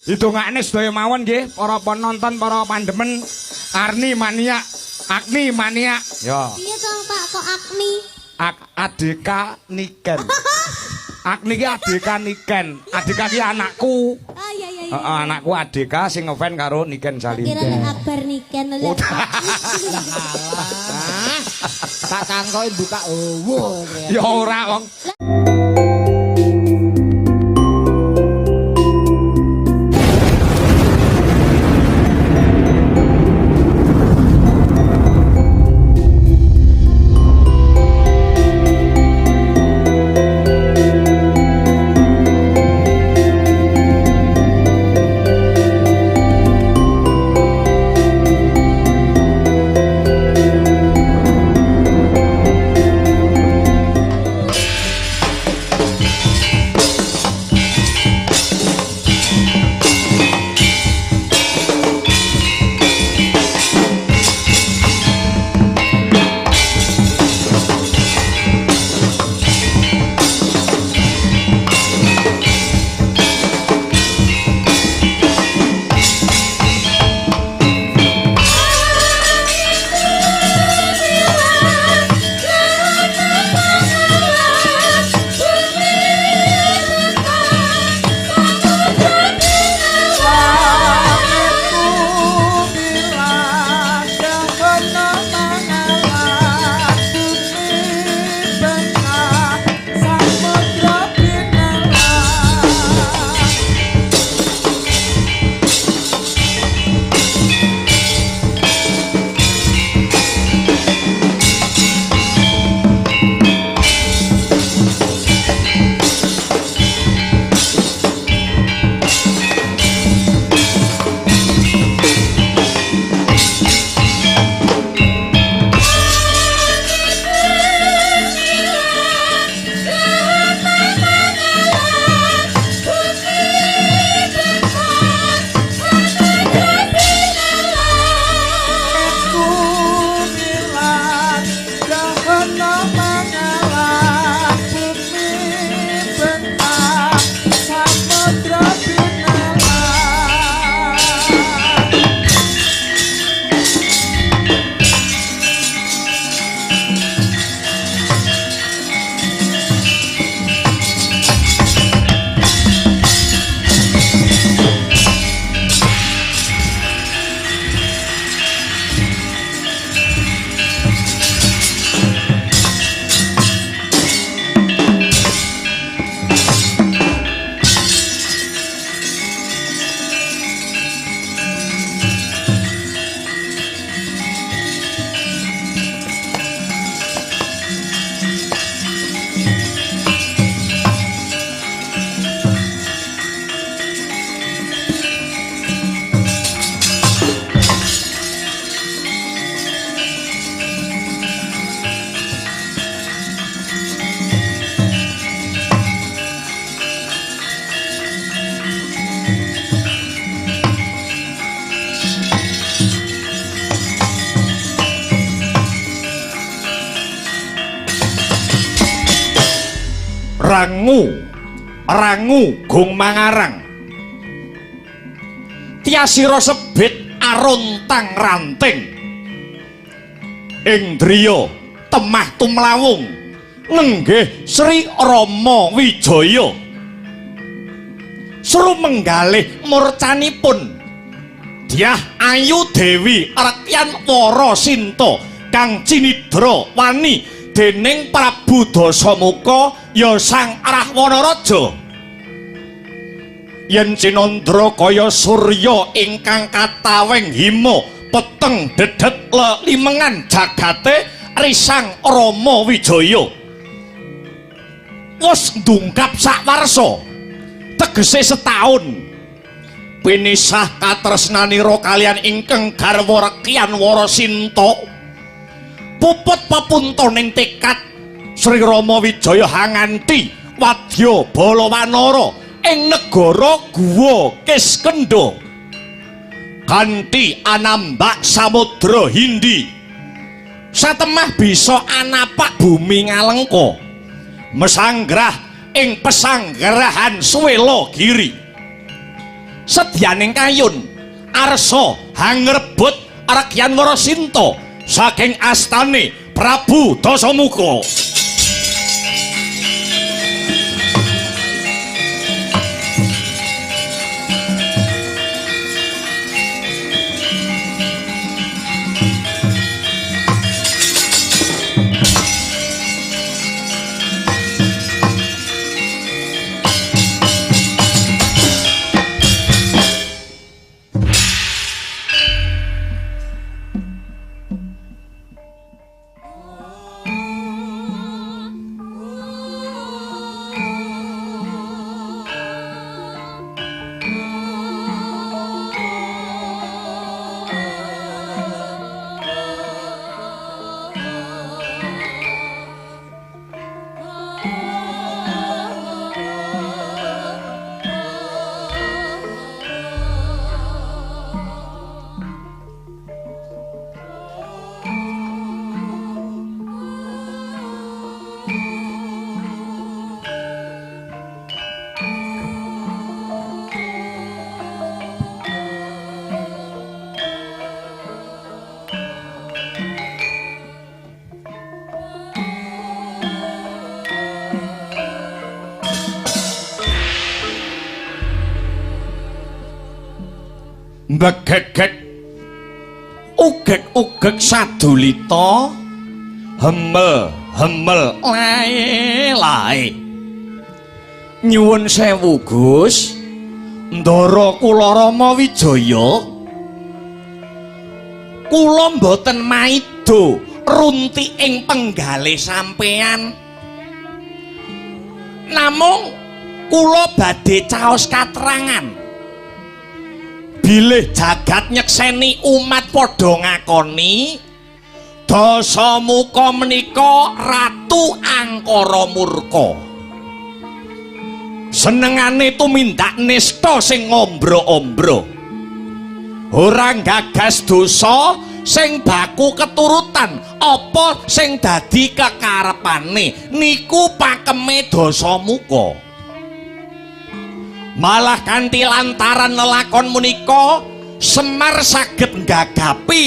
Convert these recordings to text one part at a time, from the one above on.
Didongakne sedaya mawon nggih para penonton, para pandemen Arni Mania, Agni Mania. Ya. Piye to Pak kok Agni? ADK Niken. Agni ki ADK Niken. ADK ki anakku. Ah iya iya iya. Heeh, anakku ADK sing ngefan karo Niken Kira Salindra. nek Akbar Niken lho. Alah. Tak kangkoke buka owo. Ya ora wong. Rangu, rangu gong mangarang. Tiasira sebit aruntang ranting. Indriya temah tumlawung nenggih Sri Rama Wijaya. Seru menggalih murcanipun Dyah Ayu Dewi Rekyan Wara Sinta kang cinidra wani dening Prabu Dasamuka ya Sang Rahwana Raja. Yen cinandra kaya surya ingkang kataweng hima peteng dedet lelimengan jagate risang Rama Wijaya. Wis ndungkap sakwarsa tegese setahun. Pinisah katresnanira kalian ingkang garwa Rekyan Wara Sinta. Puput pepuntoning tekad Sri Rama Wijaya hanganti wadya bala wanara ing negara Guwa Kiskendha kanthi anambak samudra Hindi. Satemah bisa anapak bumi Ngalengka mesanggrah ing pesanggrahan Suwela Giri. Sedyaning kayun arsa hangrebut Rekyan Warasinta saking astane Prabu Dasamuka. Begegeg ugeg-ugeg sadulita hemel hemel lae lae. Nyuwun sewu Gus, ndara kula Rama Wijaya, kula mboten maido runti ing penggale sampean, namung kula badhe caos katrangan bilih jagat nyekseni umat padha ngakoni Dasamuka menika ratu angkara murka. Senengane tumindak nista sing ngombro-ombro, ora gagas dosa sing baku keturutan apa sing dadi kekarepane niku pakeme Dasamuka. Malah kanthi lantaran lelakon menika Semar saged nggagapi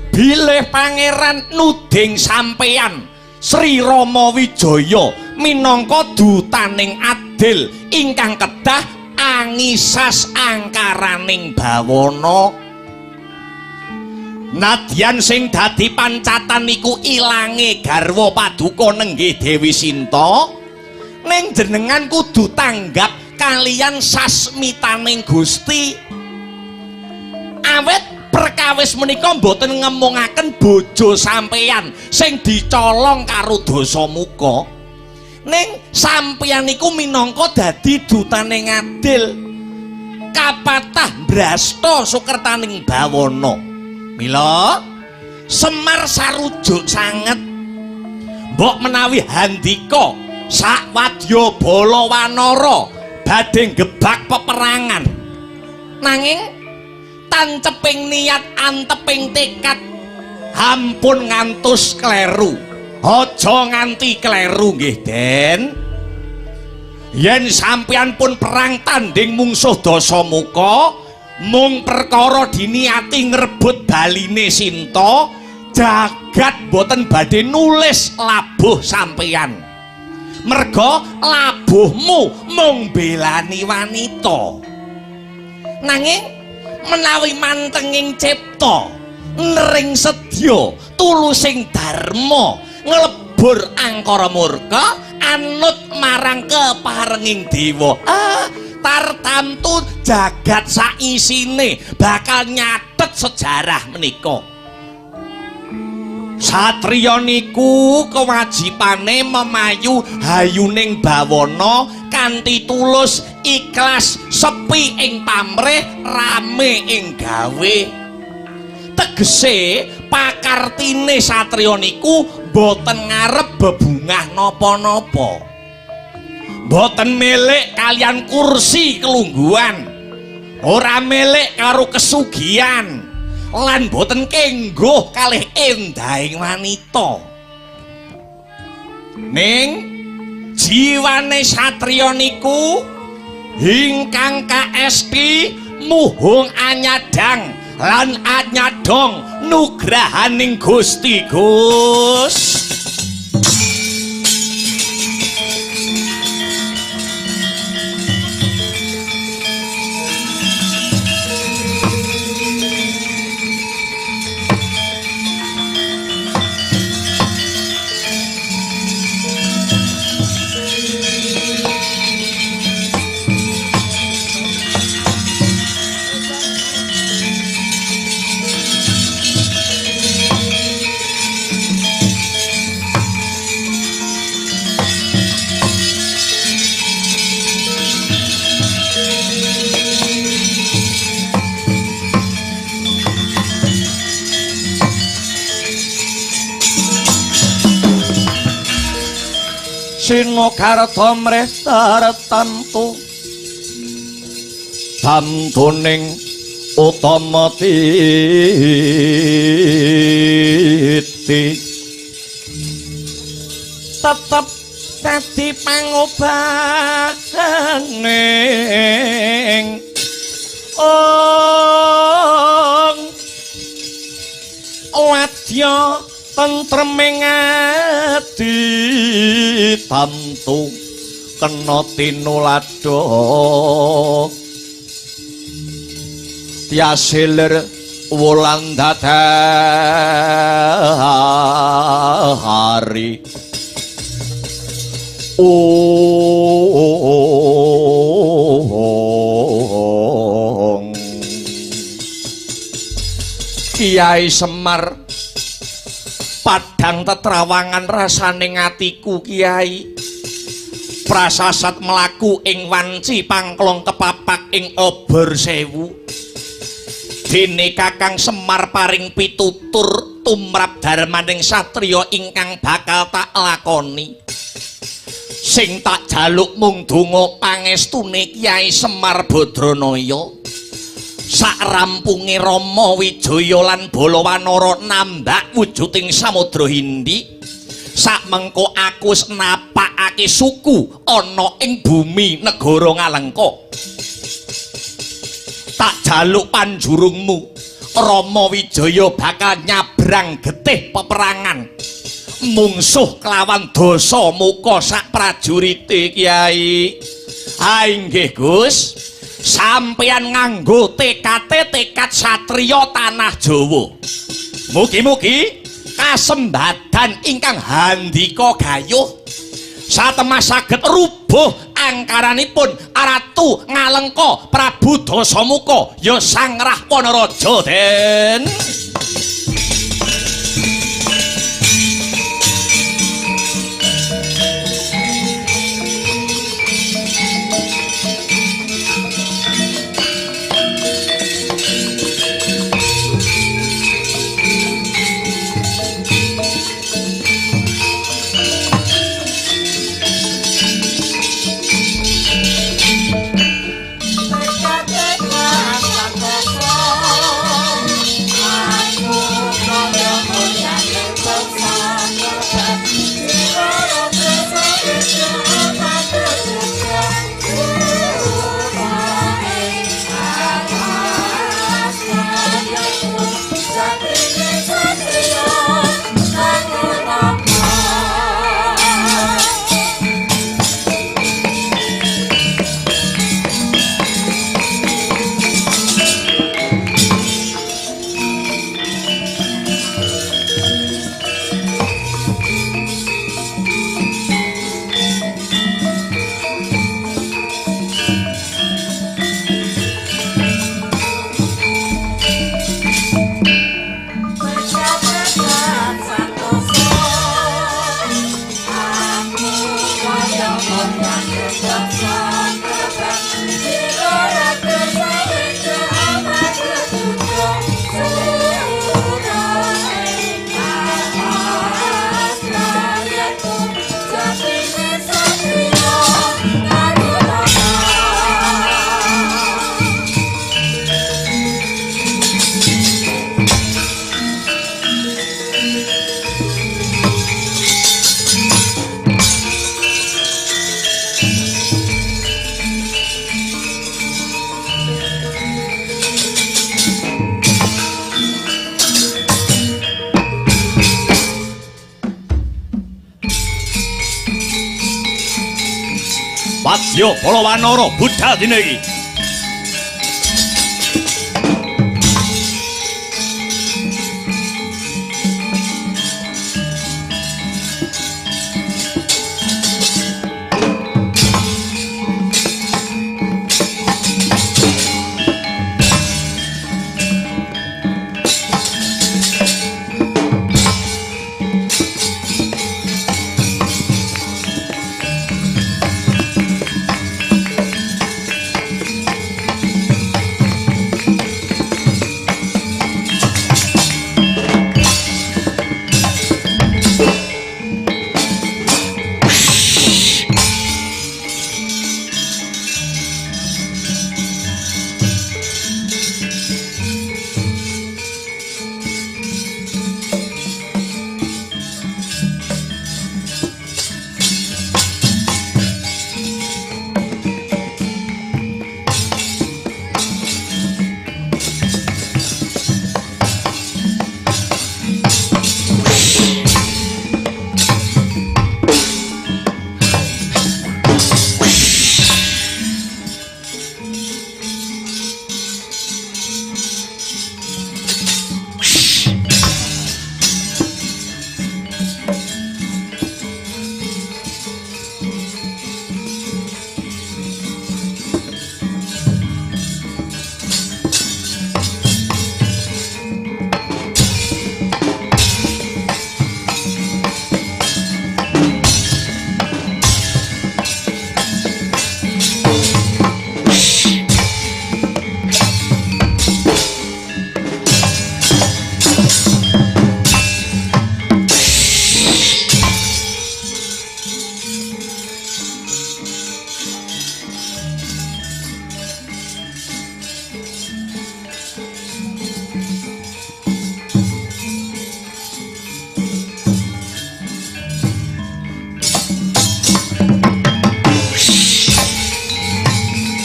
bilih pangeran nuding sampeyan Sri Rama Wijaya minangka dutaning adil ingkang kedah angisas angkaraning bawana. Nadyan sing dadi pancatan niku ilange garwa paduka nenggih Dewi Sinta, ning jenengan kudu tanggap kalian sasmitaning Gusti. Awit perkawis menika mboten ngemungaken bojo sampeyan sing dicolong karo Dasamuka, ning sampeyan niku minangka dadi dutane ngadil kapatah brasta sukertaning bawana. Mila Semar sarujuk sanget mbok menawi handika sakwadya bala wanara badhe gebak peperangan, nanging tanceping niat anteping tekad ampun ngantos kleru. Aja nganti kleru nggih Den. Yen sampeyan pun perang tanding mungsuh Dasamuka mung perkara diniati ngrebut baline Sinta, jagat boten badhe nulis labuh sampeyan. Merga labuhmu mung belani wanita. Nanging menawi mantenging cipta nering sedya tulusing dharma nglebur angkara murka anut marang keparenging dewa, tartamtu jagat saisine bakal nyatet sejarah menika. Satriya niku kewajibane memayu hayuning bawana kanthi tulus ikhlas, sepi ing pamrih, rame ing gawe. Tegese pakartine satriya niku boten ngarep bebungah napa-napa, boten milik kalian kursi kelungguhan, ora milik karo kesugihan, lan boten kengguh kalih endahing wanita. Ning jiwane satriya niku Ingkang kaesti muhung anyadang lan anyadong nugrahaning Gusti Gus. Sinogarta mrih tartantu tamtuning utama titi tetep dadi pangobaning ong wadya tentreming ati tamtu kena tinuladha tiasilir wulan dadari ong Kiai Semar padang tetrawangan rasane atiku Kiai prasasat mlaku ing wanci pangklong kepapak ing obor sewu dene Kakang Semar paring pitutur tumrap darmaning satriya ingkang bakal tak lakoni sing tak jaluk mung donga pangestune Kiai Semar Badranaya sak rampunge Rama Wijaya lan Balawanara nambak wujuding Samudra Hindi sak mengko aku wis napakake suku ana ing bumi negara Ngalengka tak jaluk panjurungmu Rama Wijaya bakal nyabrang getih peperangan mungsuh kelawan dasa muka sak prajurite Kiai. Ha inggih Gus, sampeyan nganggo tekate tekad satriya tanah Jawa. Mugi-mugi kasembadan ingkang handika gayuh satemah saged rubuh angkaranipun Ratu Ngalengka Prabu Dasamuka ya Sang Rahwana Raja Den. Tekad tekad Padya para wanara budhal dina iki.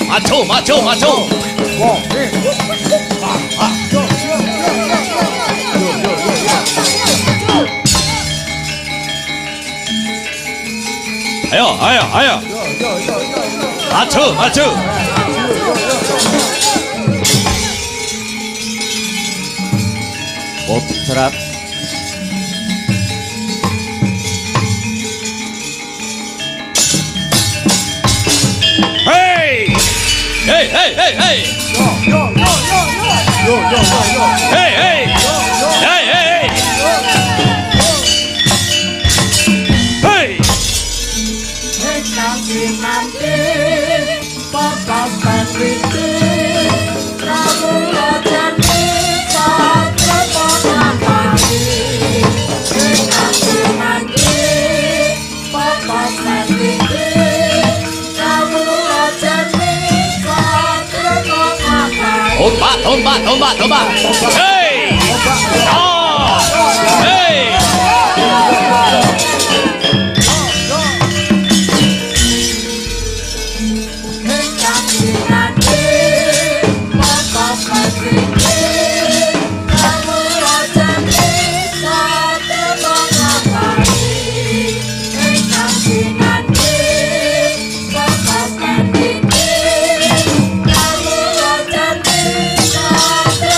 Maju, maju, maju. Ayo, ayo, ayo. Maju, maju. Potrat. Hey! Hey, hey, hey, hey! Yo, yo, yo, yo, yo. Yo, yo, yo, yo. Hey, hey! Hey, hey, hey! Hey! Ingkang kinanti pekasan riti kawula jati satrepokani. Ingkang kinanti pekasan riti kawula jati satrepokani. Tombak, tombak, tombak, tombak. Hey! Oh! Hey! Ingkang kinanti pekasan riti kawula jati satrepokani. Ingkang kinanti pekasan riti kawula jati satrepokani.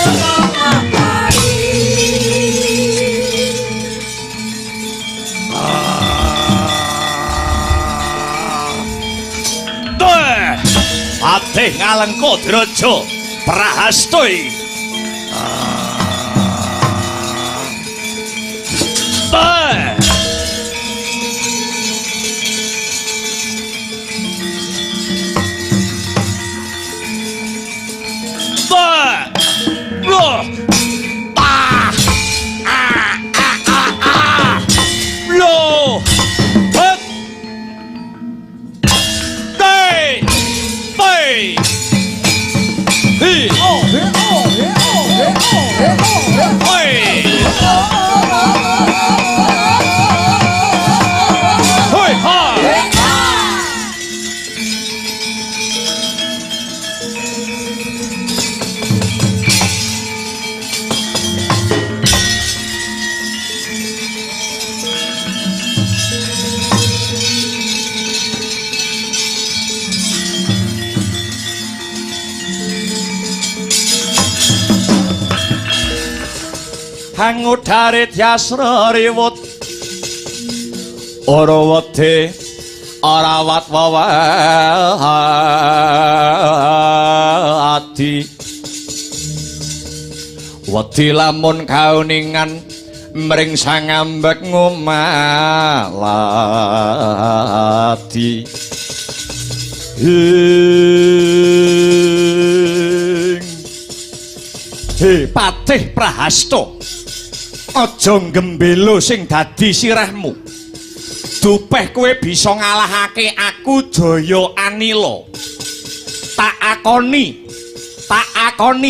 Patih Ngalengka Draja Prahasta iki. Teh. Teh. Loh. Ah. Ah, ah, ah, ah. Loh. Het. Teh. Teh. Hi. Oh, he, oh, he, oh, he, oh, he, oh, he. Oi. Hangudare Dyasra riwut ora wedi ora wat wawadi wedi lamun kauningan mring sangambek ngumaladi ing he Patih Prahasta aja nggembelo sing dadi sirahmu dupeh kowe bisa ngalahake aku Jaya Anila tak akoni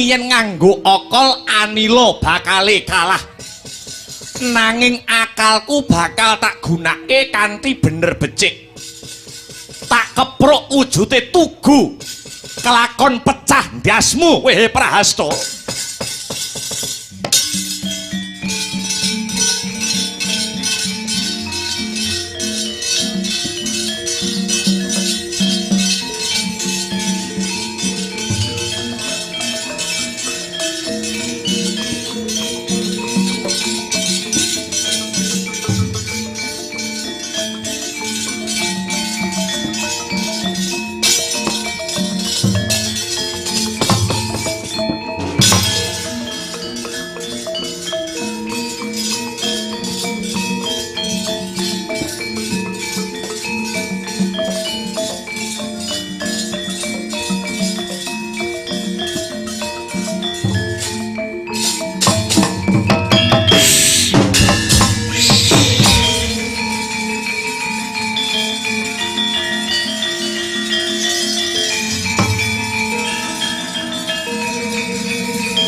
yen nganggo akal Anila bakale kalah nanging akalku bakal tak gunake kanthi bener becik tak kepruk wujute tugu kelakon pecah ndasmu wehe Prahasta.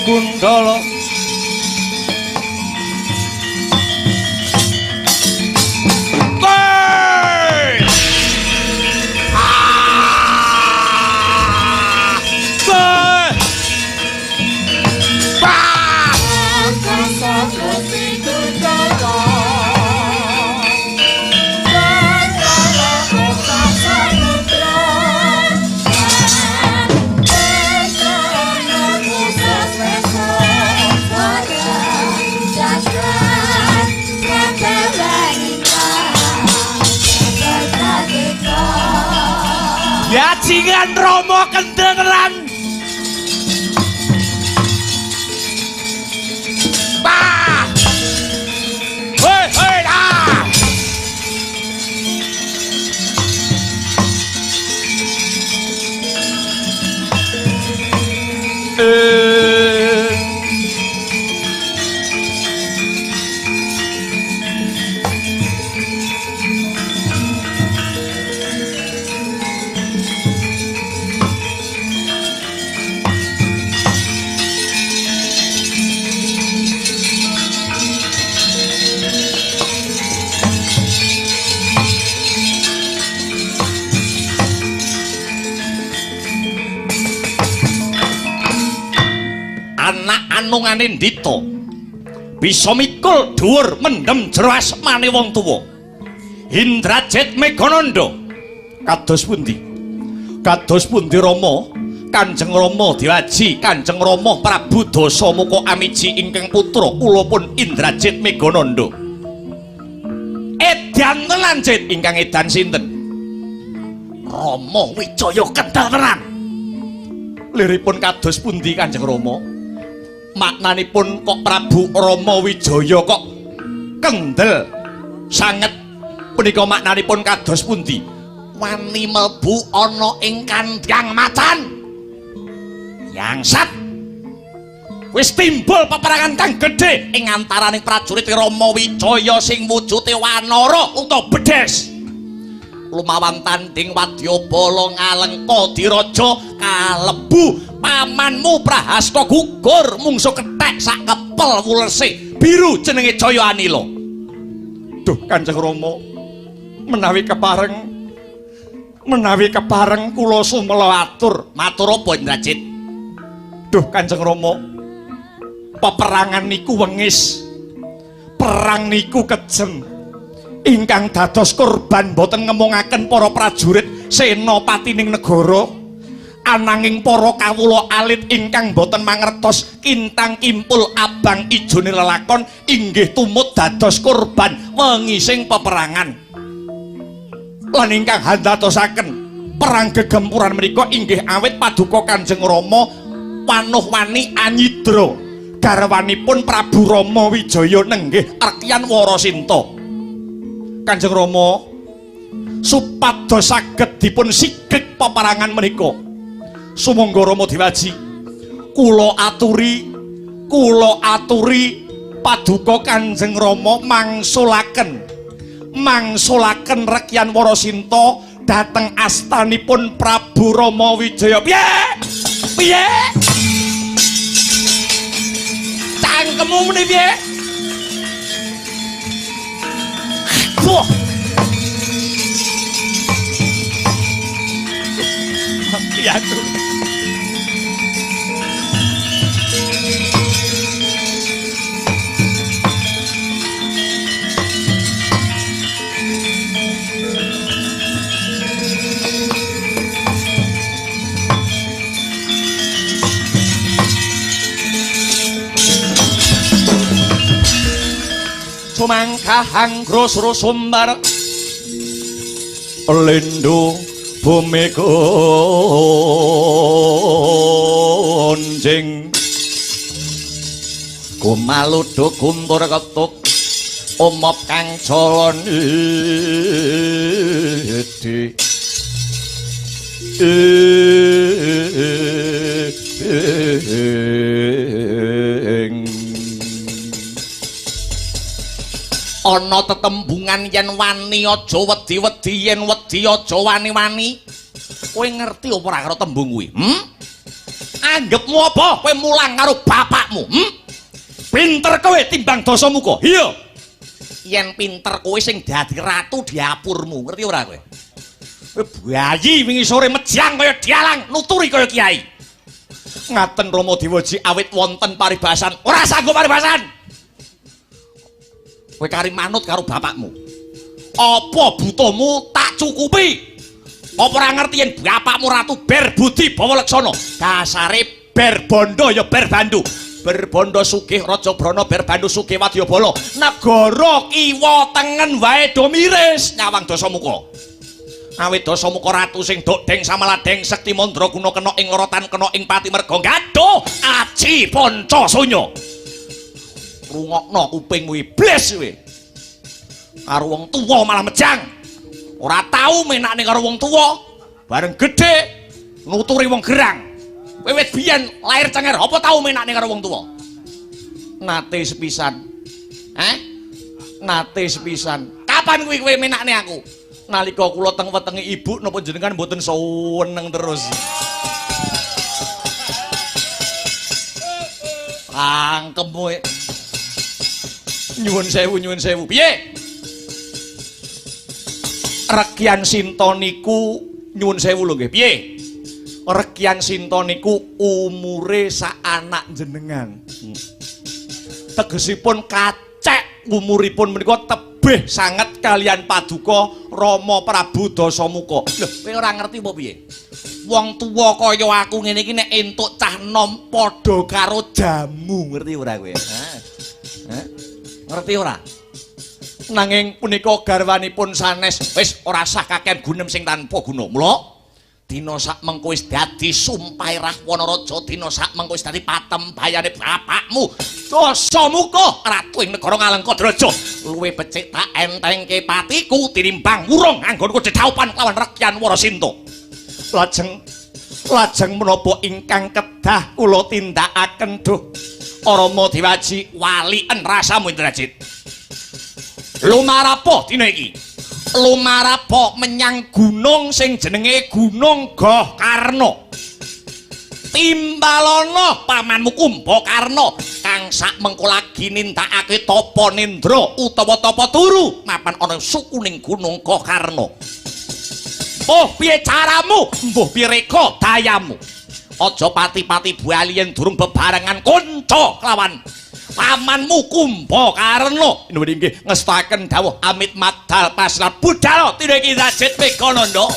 Gundala Bajingan Rama kenderan. Bah. Hei hei ah. Anungane Ndita bisa mikul dhuwur mendem jero asmane wong tuwa. Indrajit Megananda kados pundi? Kados pundi Rama? Kanjeng Rama Dewaji, Kanjeng Rama Prabu Dasamuka Amiji ingkang putra kula pun Indrajit Megananda. Edan tenan Jit, ingkang edan sinten? Rama Wijaya kendel tenan. Liripun kados pundi Kanjeng Rama? Maknanipun kok Prabu Rama Wijaya kok kendel sanget punika maknanipun kados pundi? Wani mlebu ana ing kandhang macan. Yangsat. Wis timbul peperangan kang gedhe ing antaraning prajurit Rama Wijaya sing wujude wanara utawa bedhes. Lumawan tanding wadyabala ngalengka diraja kalebu pamanmu Prahasta gugur mungsuh kethek sak kepel wulese biru jenenge Jaya Anila. Duh Kanjeng Rama, menawi kepareng kula sumela atur. Matur apa Indrajit? Duh Kanjeng Rama, peperangan niku wengis, perang niku kejem. Ingkang dados korban boten ngemungaken para prajurit senopatining negara. Ananging para kawula alit ingkang boten mangertos kintang kimpul abang ijone lelakon inggih tumut dados korban wengi sing peperangan. Lan ingkang handatosaken perang gegempuran menika inggih awit paduka Kanjeng Rama Panuhwani Anyidra garwanipun Prabu Rama Wijaya nenggih Rekyan Warasinta. Kanjeng Rama supados saged dipun sigeg peperangan menika. Sumangga Rama Dewaji, kula aturi paduka Kanjeng Rama mangsulaken Rekyan Warasinta dhateng astanipun Prabu Rama Wijaya. Piye? Piye? Cangkemmu muni piye? Wah. Ya tuh. Sumangkahang grosro sumbar lindhu bumi gonjing gumaluduk guntur ketuk umop kang jala nidi ana tetembungan yen wani aja wedi-wedi, yen wedi aja wani-wani. Kowe ngerti apa ora karo tembung kuwi? Anggepmu apa kowe mulang karo bapakmu? Pinter kowe timbang Dasamuka. Iya. Yen pinter kowe sing dadi ratu diapurmu, ngerti ora kowe? Kowe bayi wingi sore mejang kaya dialang, nuturi kaya kiai. Ngaten Rama Dewaji awit wonten paribasan. Ora sanggup paribasan. Kowe kari manut karo bapakmu. Apa butuhmu tak cukupi. Apa ora ngerti yen bapakmu ratu ber budi bawa leksana. Dasare ber bondo ya ber bandu. Ber bondo sugih Raja Brana, ber bandu sugih Wadyabala. Negara kiwa tengen wae do miris nyawang Dasamuka. Awit Dasamuka ratu sing dok deng samaladeng sekti mandraguna kena ing lorotan kena ing pati merga gaduh aji panca sunya. Rungokno kupingmu iblis kowe. Karo wong tuwa malah mejang. Ora tau menakne karo wong tuwa, bareng gedhe nuturi wong gerang. Kowe wit biyen lahir cenger, apa tau menakne karo wong tuwa? Nate sepisan. Nate sepisan. Kapan kuwi kowe menakne aku? Nalika kula teng wetenge ibu napa jenengan mboten seneng terus. Cangkem kowe. Nyuwun sewu, nyuwun sewu. Piye? Rekyan Sinta niku nyuwun sewu lho nggih. Piye? Rekyan Sinta niku umure sak anak jenengan. Tegesipun kacek umuripun menika tebih sanget kalian paduka Rama Prabu Dasamuka. Lho, kowe ora ngerti apa piye? Wong tuwa kaya aku ngene iki nek entuk cah nom padha karo jamu, ngerti ora kowe? Hah? Ngerti ora? Nanging punika garwanipun sanes wis ora sah kakean gunem sing tanpa guna. Mula dina sak mengko wis dadi sumpahe Rahwana Raja, dina sak mengko wis dadi patembayane bapakmu Dasamuka ratu ing negara Ngalengka Draja. Luwih becik tak entengke patiku tinimbang wurung anggonku dedhaupan kelawan Rekyan Warasinta. Lajeng menapa ingkang kedah kula tindakaken duh Rama Dewaji waliken rasamu Indrajit. Lumarapa dina iki? Lumarapa menyang gunung sing jenenge Gunung Gohkarna. Timbalana pamanmu Kumbakarna kang sak mengko lagi nindakake tapa nindra utawa tapa turu mapan ana sukuning Gunung Gohkarna. Mbuh piye caramu, mbuh piye reka dayamu. Aja pati-pati bali yen durung bebarengan kanca kelawan pamanmu Kumbakarna. Nuwun inggih ngestaken dawuh amit madal pasrat budal dina iki Indrajit Megananda.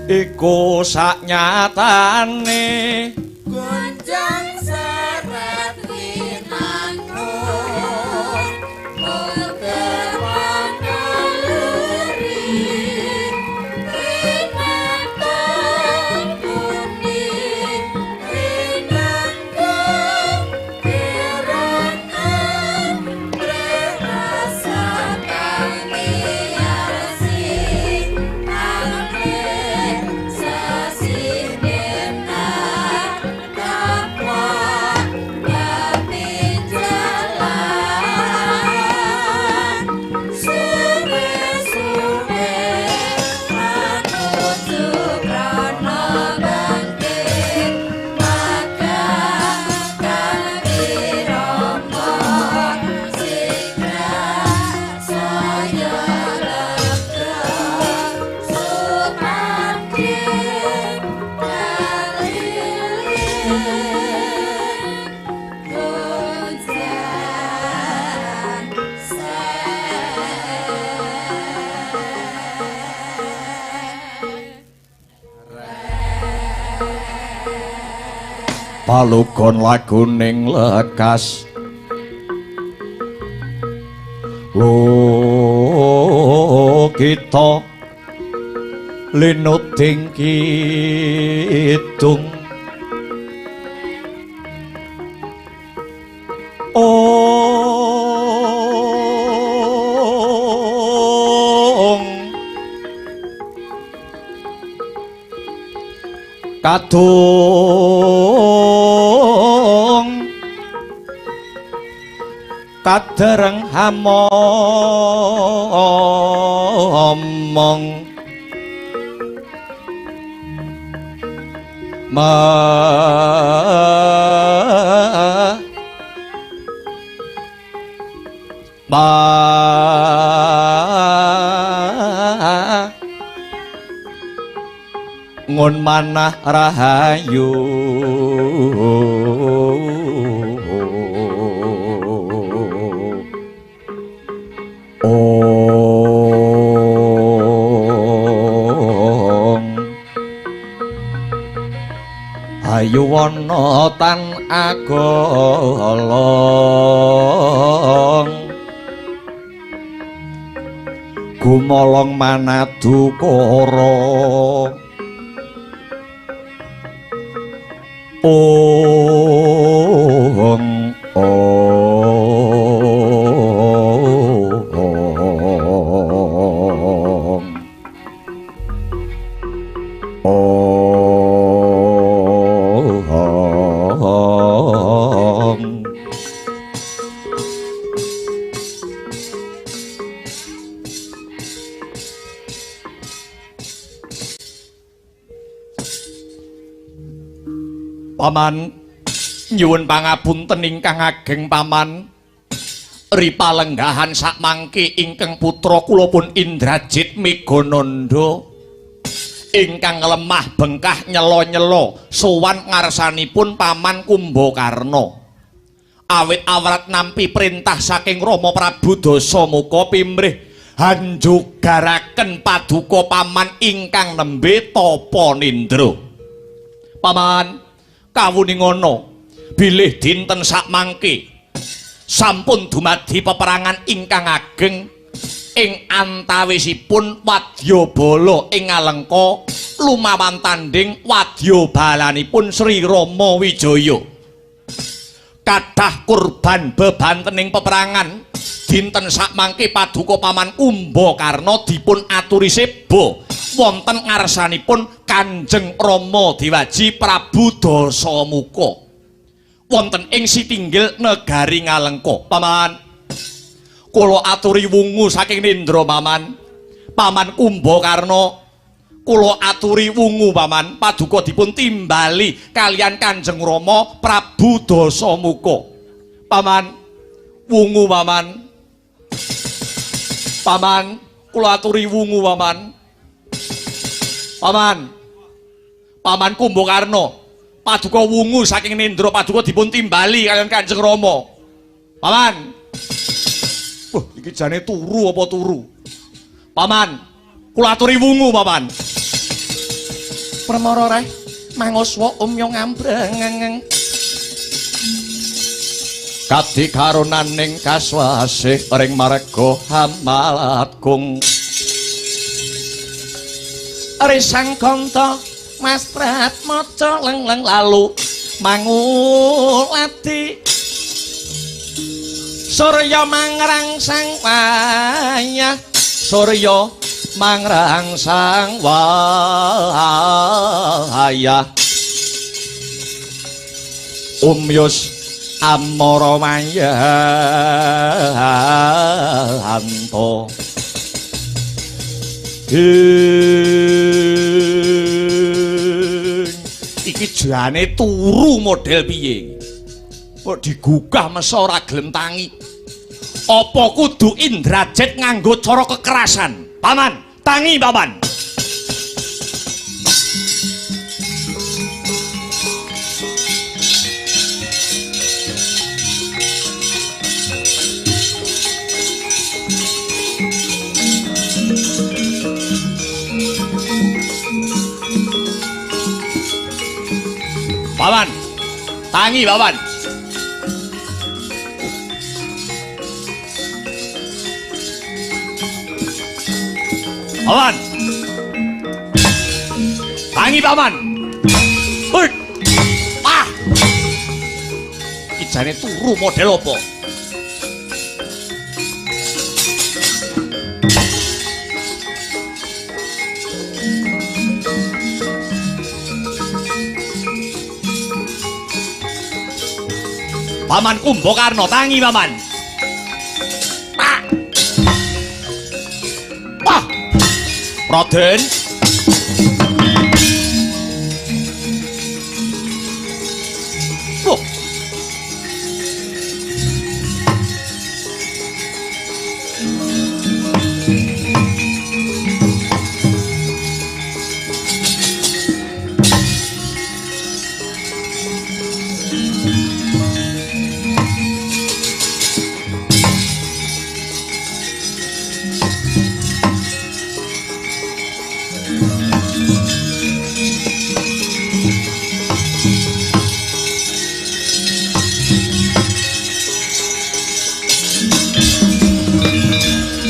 Iku saknyatane gonjang seret winangun muter panaluri rinatang kuning rinangkung kirangan rasa kami Palugon laguning lekas lo kita linuting kidung ong kadung kadereng hamomong ma ngun manah rahayu ong ayu wana tan agolong gumolong manadukara ong ong ong. Paman nyuwun pangapunten ingkang ageng paman, ripalenggahan sakmangke ingkang putra kula pun Indrajit Megananda ingkang lemah bengkah nyela-nyela sowan ngarsanipun paman Kumbakarna. Awit awrat nampi perintah saking Rama Prabu Dasamuka pimrih hanjugaraken paduka paman ingkang nembe tapa nindra. Paman, kawuningana bilih dinten sakmangke sampun dumadi peperangan ingkang ageng ing antawisipun wadyabala ing Alengka lumawan tanding wadyabalanipun Sri Rama Wijaya. Kathah kurban bebantening peperangan dinten sakmangke paduka paman Kumbakarna dipun aturi seba wonten ngarsanipun Kanjeng Rama Dewaji Prabu Dasamuka wonten ing sitinggil negari Ngalengka. Paman, kula aturi wungu saking nindra paman. Paman Kumbakarna, kula aturi wungu paman, paduka dipun timbali kalian Kanjeng Rama Prabu Dasamuka. Paman, wungu paman. Paman, Kula aturi wungu, Paman. Paman. Paman Kumbakarna, paduka wungu saking nendra paduka dipun timbali kaliyan Kanjeng Rama. Paman. Wah, iki jane turu apa turu? Paman, kula aturi wungu, Paman. Permara reh mangoswa umya ngambreng. Kadi karunaning kaswasih ring marga hamalatgung. Risang kanta Mas Pratmaca leng-leng lalu mangulati. Surya mangrangsang wayah, surya mangrangsang wayah. Umyus amara mayanto. Iki jane turu model piye? Kok digugah mesa ora gelem tangi. Apa kudu Indrajit nganggo cara kekerasan? Paman, tangi paman. Paman, tangi paman. Paman, tangi paman. Hei, ah, iki jane turu model apa? Paman Kumbakarna, tangi paman. Pak. Wah. Raden. Wah.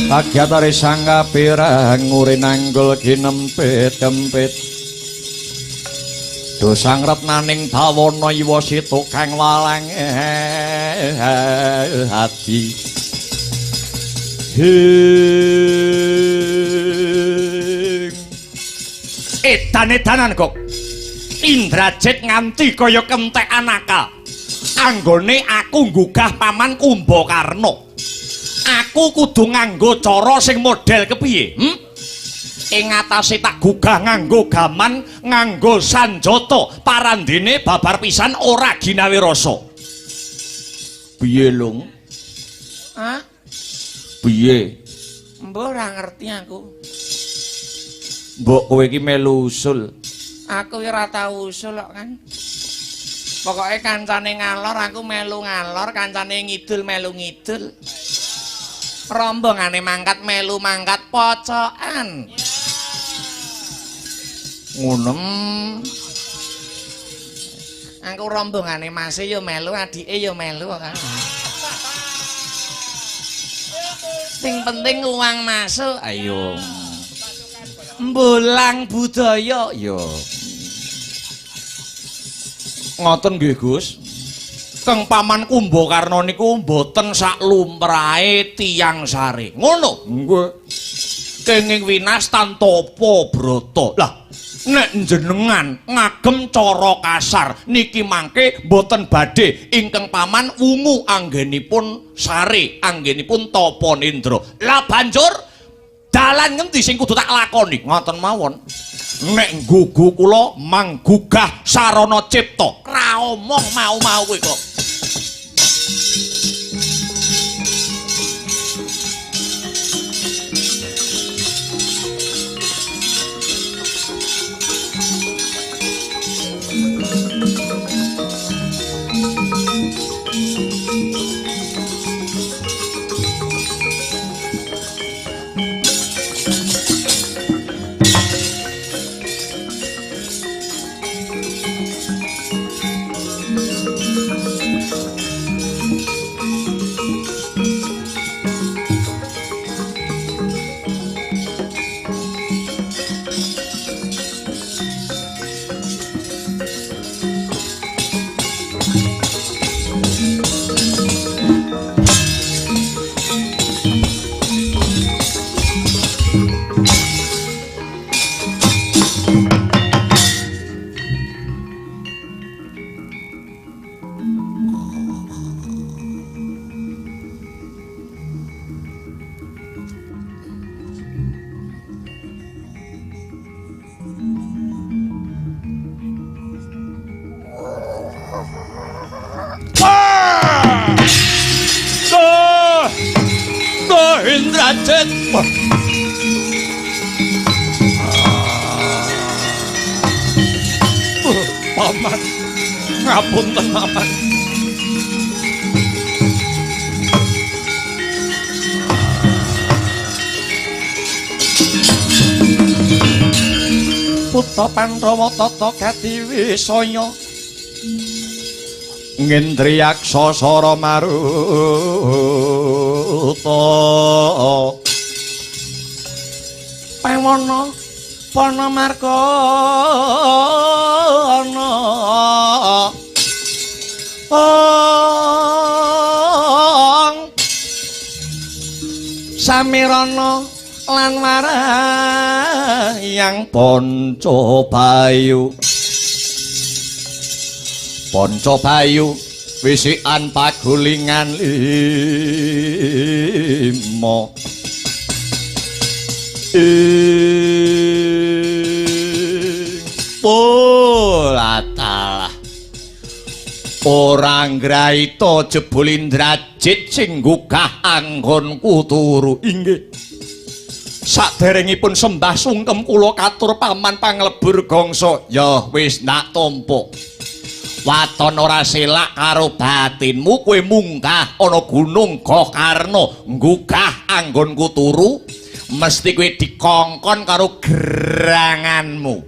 Kagyatare sang kapirang ngurinanggul ginempit kempit. Dosang retnaning bawana iwa situ kang walang ati. Hing. Edan-edanan kok. Indrajit nganti kaya kentekan akal. Anggone aku nggugah paman Kumbakarna. Aku kudu nganggo cara sing model kepiye? Ing atase tak gugah nganggo gaman, nganggo sanjata, parandene babar pisan ora ginawe rasa. Piye, Lung? Hah? Piye? Mbok ora ngerti aku. Mbok kowe iki melu usul. Aku ora tau usul kok kan. Pokoke kancane ngalor aku melu ngalor, kancane ngidul melu ngidul. Rombongane mangkat melu mangkat pocokan. Ngono. Aku rombongane mase ya melu, adike ya melu kan. Sing penting uang masuk. Ayo. Mbolang budaya ya. Ngoten nggih, Gus. Keng paman Kumbakarna niku mboten sak lumrahe tiyang sare. Ngono. Nggih. Kenging winas tantapa brata. Lah, nek njenengan ngagem cara kasar niki mangke mboten badhe ingkang paman wungu anggenipun sare, anggenipun tapa nendra. Lah banjur dalan ngendi sing kudu tak lakoni? Ngoten mawon. Nek nggugu kula manggugah sarana cipta. Ra omong mau-mau kowe kok. Indrajit. Paman, ngapunten paman. Putra Pandhawa tata kadiwisaya ngendriyaksa sara maruta pawana pana margana ong samirana lan warayang Panca Bayu. Panca Bayu wisikan pagulingan lima ing polatalah ora ngraita jebul Indrajit sing gugah anggonku turu. Inggih, saderengipun sembah sungkem kula katur paman panglebur gangsa. Ya wis nak tampa. Waton ora selak karo batinmu, kowe munggah ana gunung Gokarna nggugah anggonku turu, mesti kowe dikongkon karo geranganmu.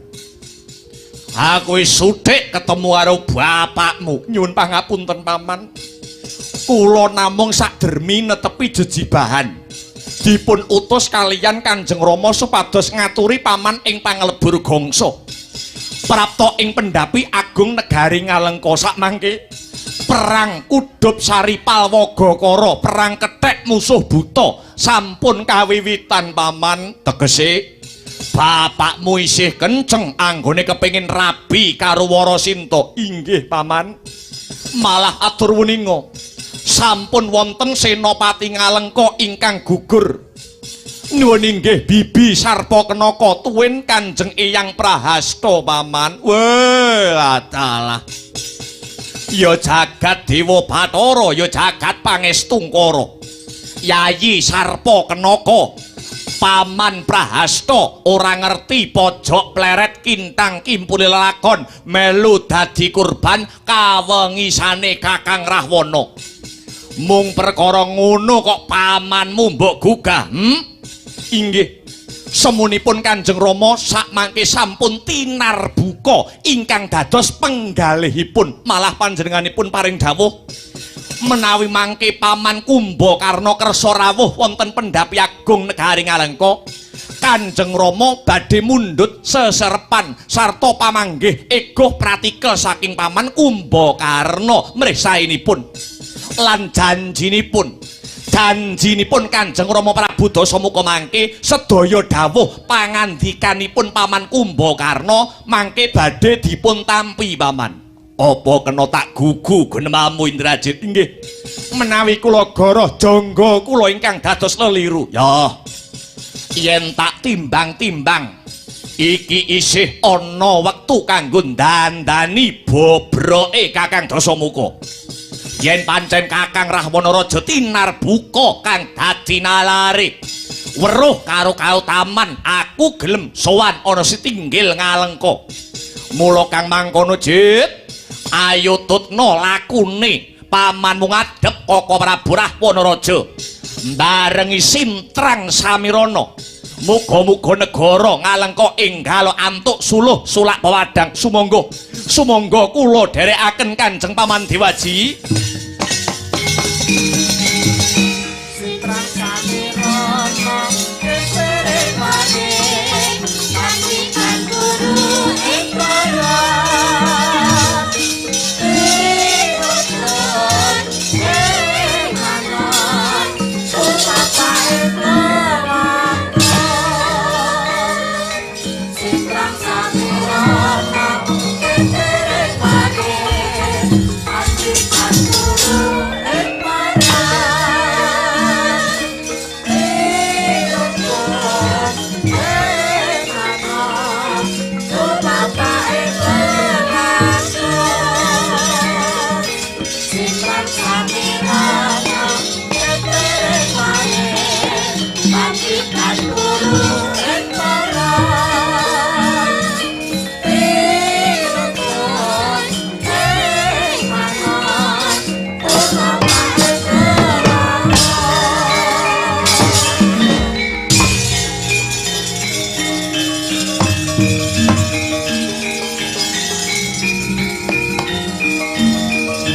Aku wis suthik ketemu karo bapakmu. Nyuwun pangapunten paman, kula namung sakdermi netepi jejibahan. Dipun utus kaliyan Kanjeng Rama supados ngaturi paman ing panglebur gangsa. Prapta ing pendhapi agung negari Ngalengka sakmangke perang Kudup Sari Palwaga Kara, perang kethek musuh buta sampun kawiwitan paman. Tegese bapakmu isih kenceng anggone kepengin rabi karo Warasinta. Inggih paman, malah atur wuninga sampun wonten senopati Ngalengka ingkang gugur. Nuwun inggih Bibi Sarpakenaka tuwin Kanjeng Eyang Prahasta paman. Weh adalah ya jagat Dewa Bathara, ya jagat Pangestungkara. Yayi Sarpakenaka paman Prahasta ora ngerti pojok pleret kintang kimpule lelakon melu dadi kurban kawengisane Kakang Rahwana. Mung perkara ngono kok pamanmu mbok gugah? Inggih, semunipun Kanjeng Rama sakmangke sampun tinarbuka ingkang dados penggalihipun. Malah panjenenganipun paring dawuh menawi mangke paman Kumbakarna kersa rawuh wonten pendhapi agung negari Ngalengka, Kanjeng Rama badhe mundhut seserepan sarta pamanggih egoh pratikel saking paman Kumbakarna mrih saenipun lan janjinipun. Janjinipun Kanjeng Rama Prabu Dasamuka mangke sedaya dawuh pangandikanipun paman Kumbakarna mangke badhe dipun tampi paman. Apa kena tak gugu gunemamu Indrajit? Inggih, menawi kula goroh jangga kula ingkang dados leliru. Ya, yen tak timbang-timbang iki isih ana wektu kanggo ndandani bobroke Kakang Dasamuka. Yen pancen Kakang Rahwana Raja tinarbuka kang dadi nalare weruh karo kautaman, aku gelem sowan ana sitinggil Ngalengka. Mula kang mangkono Jit, ayo tutna lakune pamanmu ngadhep Koko Prabu Rahwana Raja mbarengi Sintrang Samirana. Muga-muga negara ngalengka enggal antuk suluh sulak pewadang. Sumangga, sumangga kula dherekaken Kanjeng Paman Dewaji.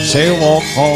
Sewaka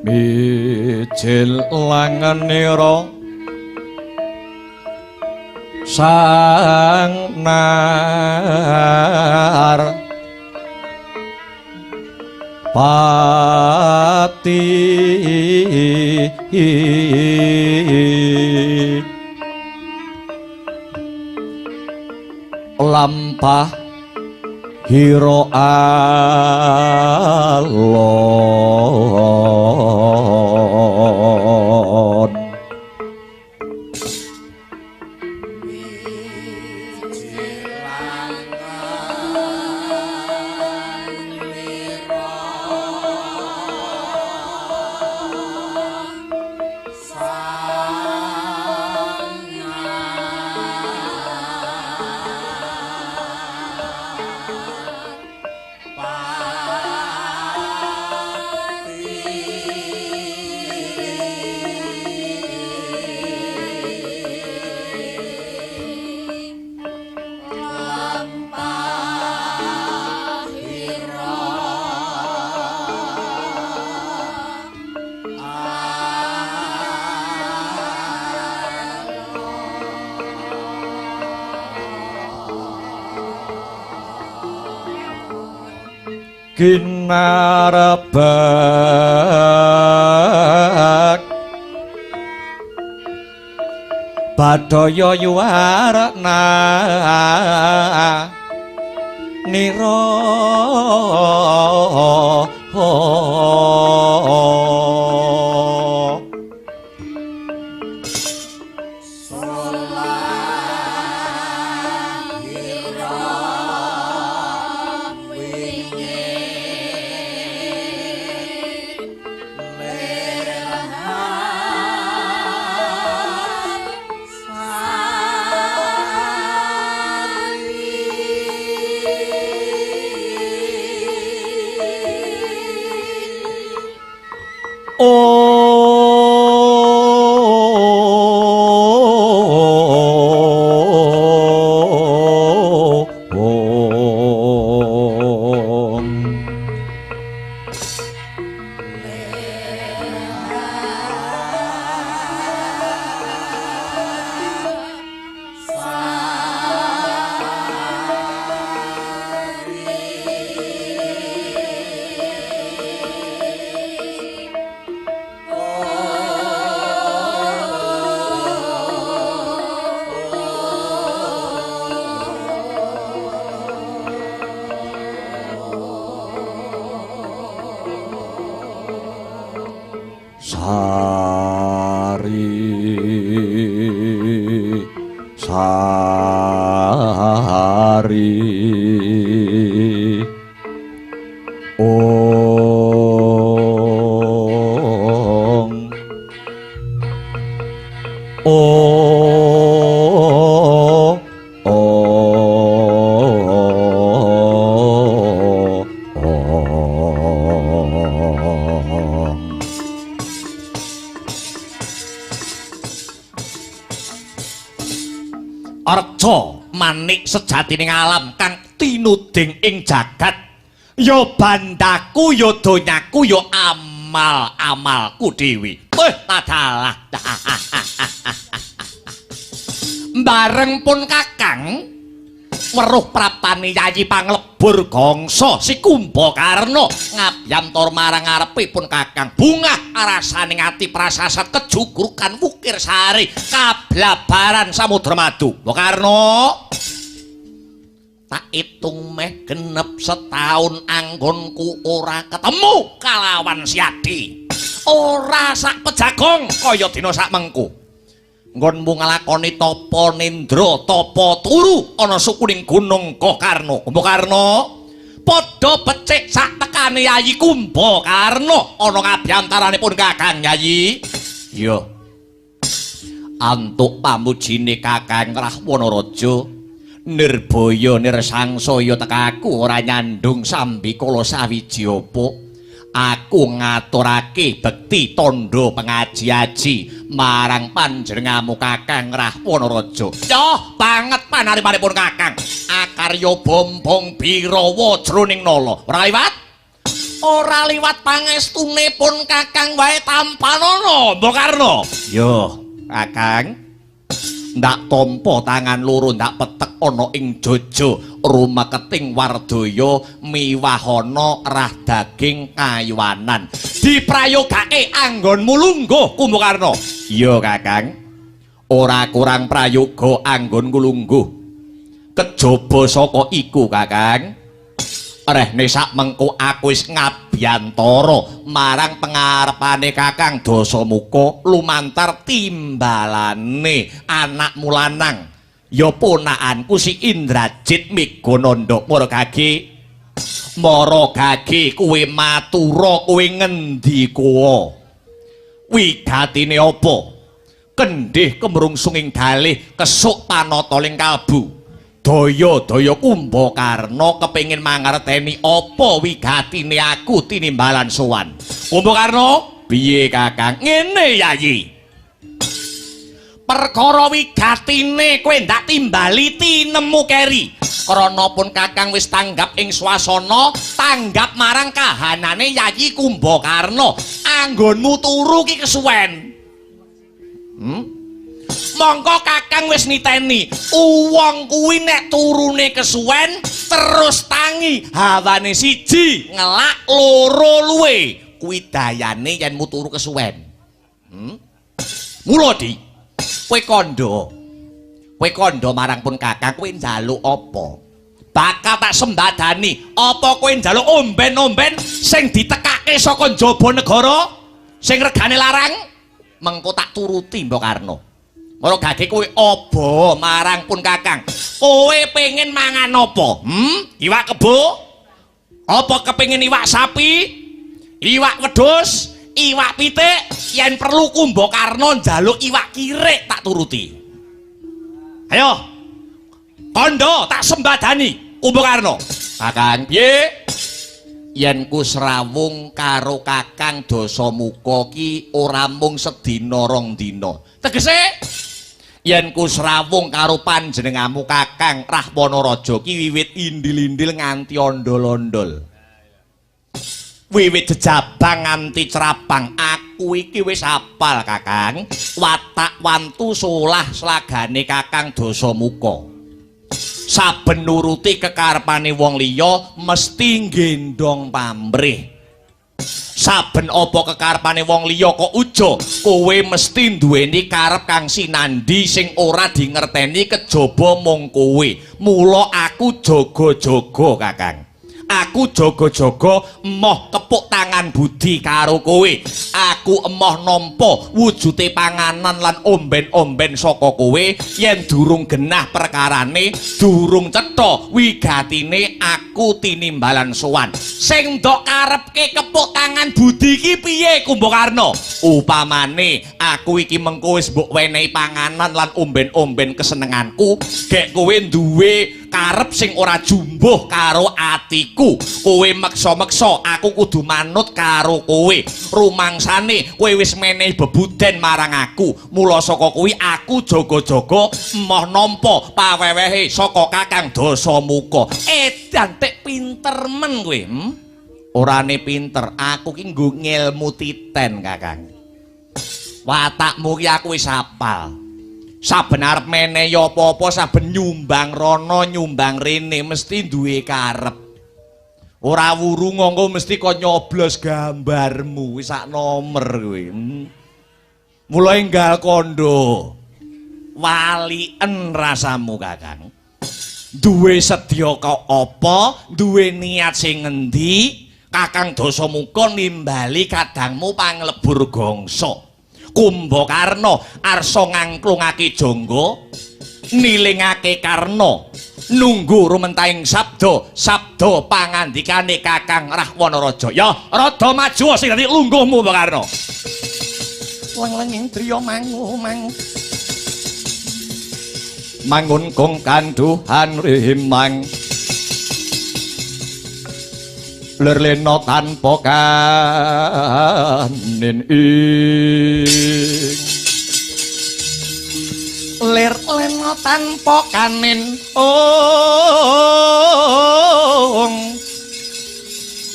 Mijil langenira sang nar pati lampah hira alon. Kinarebek badaya yuwarna nira Sari Ong O O Ong. Arca manik sejatining alam kang tinuding ing jagat ya bandaku ya donyaku ya amal-amalku dhewe. Weh tadalah. Bareng pun kakang weruh praptane Yayi Panglebur Gangsa si Kumbakarna ngabyamtor marang ngarepipun kakang. Bungah rasane ati prasasat kejugrukan wukir sari kablabaran samudra madu. Kumbakarna, tak itung meh genep setahun anggonku ora ketemu kalawan Siadi. Ora sak pejagong kaya dina sak mengko. Nggonmu nglakoni tapa nendra, tapa turu ana sukuning gunung Gokarna. Kumbakarna, padha becik sak tekane Yayi Kumbakarna ana ngabyantaranipun Kakang Yayi. Iya. Antuk pamujine Kakang Rahwana Raja. Nirbaya nirsangsaya tekaku ora nyandung sambikala sawiji apa. Aku ngaturake bekti tandha pengaji-aji marang panjenenganmu Kakang Rahwana Raja. Yoh banget panarimanipun Kakang. Akarya bombong birawa jroning nala. Ora liwat. Ora liwat pangestune pun Kakang wae tampanana, Mbokarna. Yo, Kakang. Ndak tampa tangan loro ndak petek ana ing jojo rumeketing wardaya miwahana rah daging kayuwanan. Diprayogake anggonmu lungguh, Kumbakarna. Iya, Kakang. Ora kurang prayoga anggonku lungguh. Kejaba saka iku, Kakang. Rehne sak mengko aku wis ngabyantara marang pengarepane Kakang Dasamuka lumantar timbalane anakmu lanang ya ponakanku si Indrajit Megananda. Maragage maragage kowe matura kowe ngendika wigatine apa kendhih kemrungsung ing dalih kesuk panata ling kalbu. Daya-daya Kumbakarna kepengin mangerteni apa wigatine aku tinimbalan sowan. Kumbakarna, piye Kakang? Ngene Yayi. Perkara wigatine kowe ndak timbali tinemu keri. Krana pun Kakang wis tanggap ing swasana, tanggap marang kahanane Yayi Kumbakarna. Anggonmu turu ki kesuwen. Mongko Kakang wis niteni, wong kuwi nek turune kesuwen terus tangi hawane siji ngelak loro luwe, kuwi dayane yen mu turu kesuwen. Mula Di, kowe kandha. Kowe kandha marang pun Kakang kowe njaluk apa? Bakal tak sembadani, apa kowe njaluk omben-omben sing ditekake saka njaba negara sing regane larang? Mengko tak turuti Mbokarna. Maragage kowe aba marang pun Kakang. Kowe pengen mangan apa? Iwak kebo? Apa kepengin iwak sapi? Iwak wedhus? Iwak pitik? Yen perlu Kumbakarna njaluk iwak kirik tak turuti. Ayo. Kandha tak sembadani Kumbakarna. Kakang, piye? Yen ku srawung karo Kakang Dasamuka ki ora mung sedina rong dina. Tegese yen ku srawung karo panjenenganmu Kakang Rahwana Raja ki wiwit indil-indil nganti ondol-ondol. Wiwit jejabang nganti cerapang aku iki wis apal Kakang watak wantu solah slagane Kakang Dasamuka. Saben nuruti kekarepane wong liya mesti nggendong pamrih. Saben apa kekarepane wong liya kok ujo, kowe mesti duweni karep kang sinandhi sing ora dingerteni kejaba mung kowe. Mula aku jaga-jaga Kakang. Aku jaga-jaga emoh kepuk tangan budi karo kowe. Aku emoh nampa wujute panganan lan omben-omben saka kowe yen durung genah perkarane, durung cetha wigatine aku tinimbalan sowan. Sing ndok karepke kepuk tangan budi iki piye Kumbakarna? Upamane aku iki mengko wis mbok wenehi panganan lan omben-omben kesenenganku, gek kowe duwe karep sing ora jumbuh karo atiku. Kowe meksa-meksa aku kudu manut karo kowe. Rumangsane kowe wis menehi bebuden marang aku. Mula saka kuwi aku jaga-jaga emoh nampa pawewehe saka Kakang Dasamuka. Edan tek pinter men kowe. Orane pinter, aku ki nggo ngelmu titen Kakang. Watakmu ki aku wis hafal. Saben arep menehi apa-apa, saben nyumbang rono nyumbang rene mesti duwe karep. Ora wuru ngongko mesti kok nyoblos gambarmu wis sak nomer kowe. Mula enggal kandha waliken rasamu Kakang. Duwe sedya kok apa, duwe niat sing ngendi, Kakang Dasamuka nimbali kadangmu panglebur gangsa. Kumbakarna arsa ngangklungake jangga, nilingake karna, nunggu rumentahing sabda, sabda pangandikane Kakang Rahwana Raja. Ya, rada maju sing dadi lungguhmu Kumbakarna. Leng-lenging driya mangu-mangu. Mangun kong kanduhan rimang. Lerlena tanpa kanin ing. Lerlena tanpa kanin ong.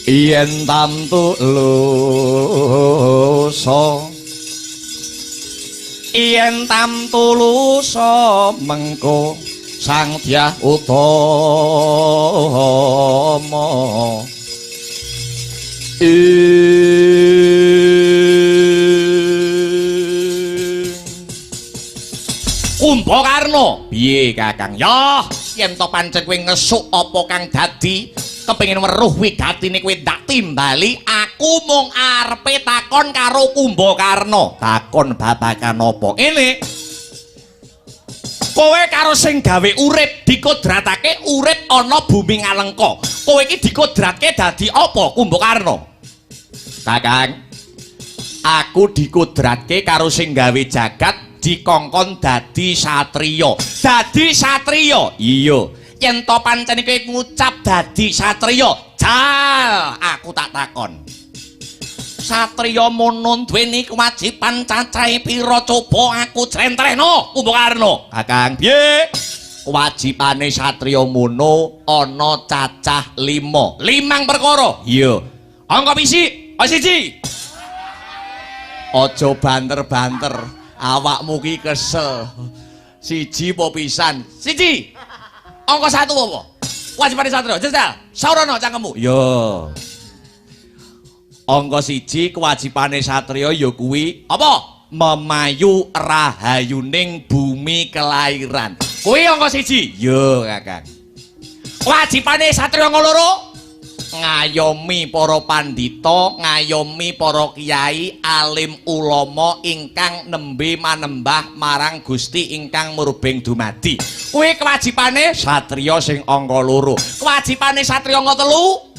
Yen tamtu lusa, yen tamtu lusa mengko Sang Dyah Utama. Kumbakarna, piye Kakang? Yah, yen to pancen kowe ngesuk apa kang dadi kepengin weruh wigatine kowe ndak timbali, aku mung arepe takon karo Kumbakarna. Takon babagan apa? Ngene. Kowe karo sing gawe urip dikodratake urip ana bumi Ngalengka. Kowe iki dikodratke dadi apa Kumbakarna? Kakang, aku dikodratke karo sing gawe jagat dikongkon dadi satriya. Dadi satriya? Iya. Yen to pancen kowe ngucap dadi satriya, jal aku tak takon. Satriya mono duweni kewajiban cacahe pira coba aku jlentrehno Kumbakarna. Kakang, piye? Kewajibane satriya mono ana cacah 5. Limang perkara. Iya. Angka pisi, siji. Aja banter-banter, awakmu ki kesel. Siji apa pisan? Siji. Angka 1 apa? Kewajibane satriya. Jajal, saurana cangkemmu. Iya. Angka 1 kewajibane satriya ya kuwi apa? Memayu rahayuning bumi kelahiran. Kuwi angka 1. Ya, Kakang. Kewajibane satriya angka 2 ngayomi para pandhita, ngayomi para kiai, alim ulama ingkang nembe manembah marang Gusti ingkang murbeng dumadi. Kuwi kewajibane satriya sing angka 2. Kewajibane satriya angka 3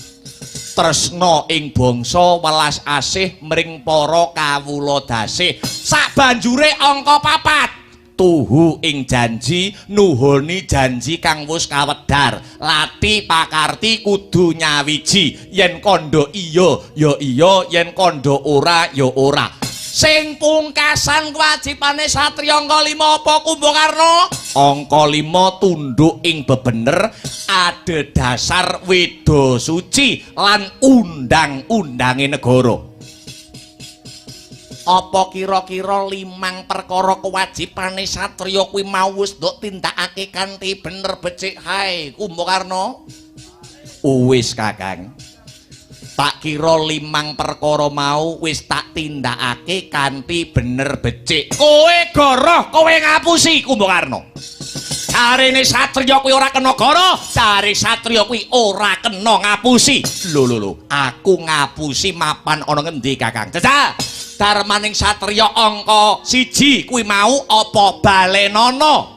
tresna ing bangsa welas asih mring para kawula dasih. Sabanjure angka 4 tuhu ing janji, nuhoni janji kang wis kawedar. Lati pakarti kudu nyawiji. Yen kandha iya ya iya, yen kandha ora ya ora. Sing pungkasan kewajibane satriya angka 5 apa Kumbakarna? Angka 5 tunduk ing bebener adhedhasar weda suci lan undang-undange negara. Apa kira-kira 5 perkara kewajibane satriya kuwi mau wis nduk tindakake kanthi bener becik hae Kumbakarna? Wis Kakang. Tak kira 5 perkara mau wis tak tindakake kanthi bener becik. Kowe goroh, kowe ngapusi Kumbakarna. Jarene satriya kuwi ora kena goroh, jare satriya kuwi ora kena ngapusi. Lho lho lho, aku ngapusi mapan ana ngendi Kakang? Jajal. Darmaning satriya angka 1 kuwi mau apa balenana?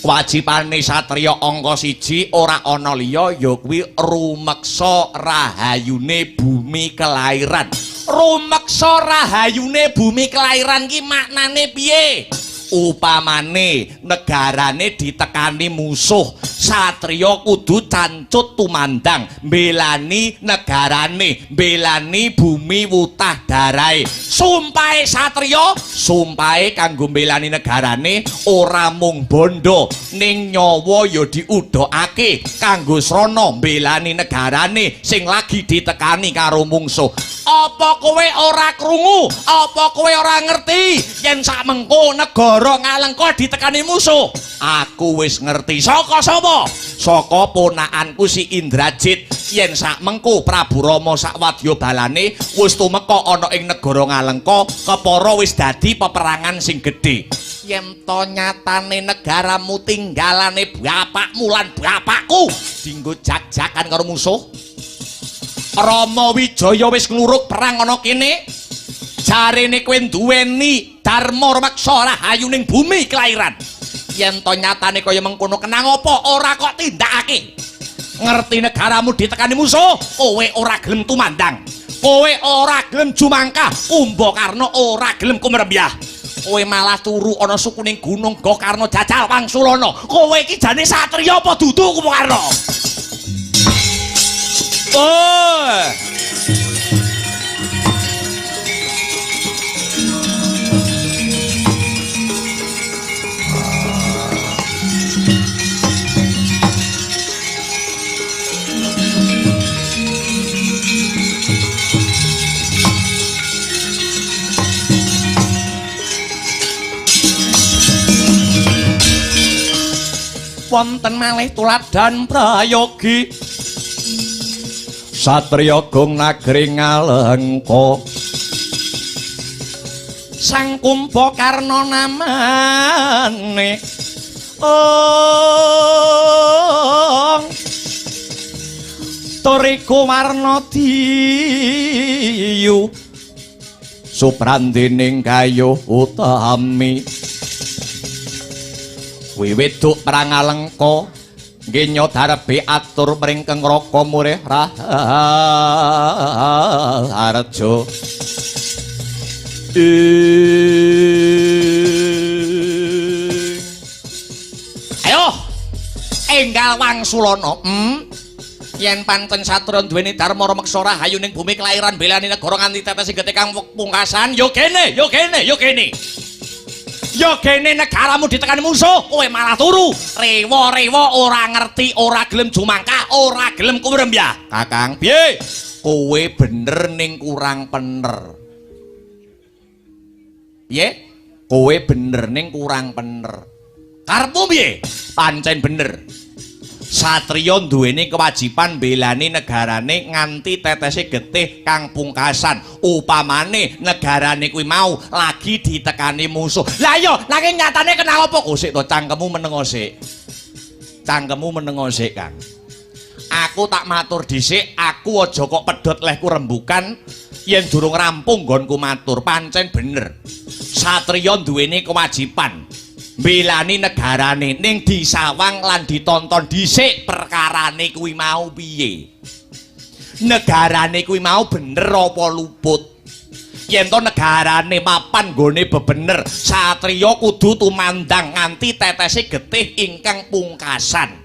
Kewajibane satriya angka 1 ora ana liya ya kuwi rumeksa rahayune bumi kelahiran. Rumeksa rahayune bumi kelahiran ki maknane piye? Upamane negarane ditekani musuh, satriya kudu cancut tumandang mbelani negarane, mbelani bumi wutah darahe. Sumpahe satriya, sumpahe kanggo mbelani negarane ora mung bondo, ning nyawa ya diudhokake kanggo srana mbelani negarane sing lagi ditekani karo mungsuh. Apa kowe ora krungu? Apa kowe ora ngerti yen sak mengko negara Ngalengka ditekani musuh? Aku wis ngerti. Saka sapa? Saka ponakanku si Indrajit. Yen sak mengko Prabu Rama sak wadya balane wis tumeka ana ing negara Ngalengka, kepara wis dadi peperangan sing gedhe. Yen to nyatane negaramu tinggalane bapakmu lan bapakku dinggo jak-jakan karo musuh. Rama Wijaya wis ngluruk perang ana kene. Jarene kowe duweni dharma rumeksa rahayuning bumi kelahiran. Yen to nyatane kaya mengkono, kenang apa ora kok tindakake? Ngerti negaramu ditekani musuh, kowe ora gelem tumandang, kowe ora gelem jumangkah, Kumbakarna ora gelem kumrembyah. Kowe malah turu ana sukuning gunung Gokarna jajal wangsulana. Kowe iki jane satriya apa dudu Kumbakarna? Oh. Wonten malih tuladhan prayogi satriya gong nagri Ngalengka Sang Kumbakarna namane ong Toriku warna diyu suprandining kayuh utami wiwit duk perang Alengka nggenya darbe atur mringkeng raka murih raharja. Ayo enggal wangsulana. Yen pancen satriya duweni dharma rumeksa rahayu ning bumi kelairan belani negara nganti tetes getih kang pungkasan ya kene ya kene ya kene. Ya kene negaramu ditekani musuh, kowe malah turu. Rewa-rewa ora ngerti, ora gelem jumangkah, ora gelem kumrembyah. Kakang, piye? Kowe bener ning kurang pener. Piye? Kowe bener ning kurang pener. Karepmu piye? Pancen bener. Satriya duweni kewajiban mbelani negarane nganti tetese getih kang pungkasan. Upamane negarane kuwi mau lagi ditekani musuh. Lah iya, nanging nyatane kena apa? Oh sik to, cangkemmu menengo sik. Cangkemmu menengo sik, Kang. Aku tak matur dhisik, aku aja kok pedhot lehku rembukan yen durung rampung nggonku matur. Pancen bener. Satriya duweni kewajiban mbelani negarane ning disawang lan ditonton dhisik perkarane kuwi mau piye. Negarane kuwi mau bener apa luput. Yen to negarane mapan nggone bebener, satriya kudu tumandang nganti tetese getih ingkang pungkasan.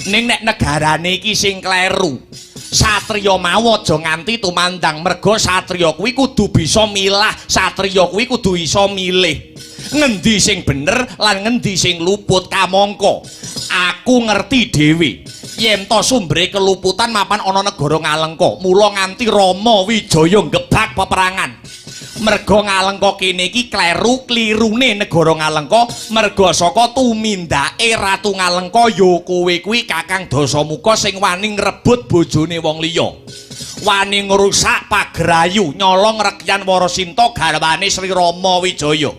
Ning nek negarane iki sing kleru, satriya mau aja nganti tumandang merga satriya kuwi kudu bisa milah, satriya kuwi kudu iso milih ngendi sing bener lan ngendi sing luput. Kamangka aku ngerti dhewe yen to sumbere keluputan mapan ana negara Ngalengka, mula nganti Rama Wijaya nggebak peperangan. Merga Ngalengka kene iki kleru klirune negara Ngalengka merga saka tumindake Ratu Ngalengka ya kowe kuwi Kakang Dasamuka sing wani ngrebut bojone wong liya, wani ngrusak pagerayu, nyolong rekyan Warasinta garwane Sri Rama Wijaya.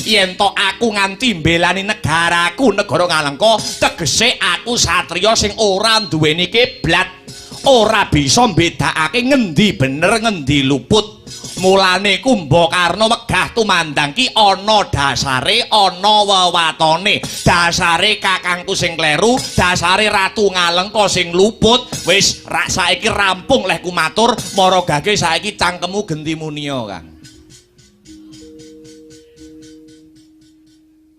Yen to aku nganti mbelani negaraku negara Ngalengka, tegese aku satriya sing ora duweni kiblat, ora bisa mbedakake ngendi bener ngendi luput. Mulane Kumbakarna wegah tumandang ki ana dasare, ana wewatone. Dasare kakangku sing kleru, dasare Ratu Ngalengka sing luput. Wis rak saiki rampung lehku matur, maragake saiki cangkemmu genti munia, Kang.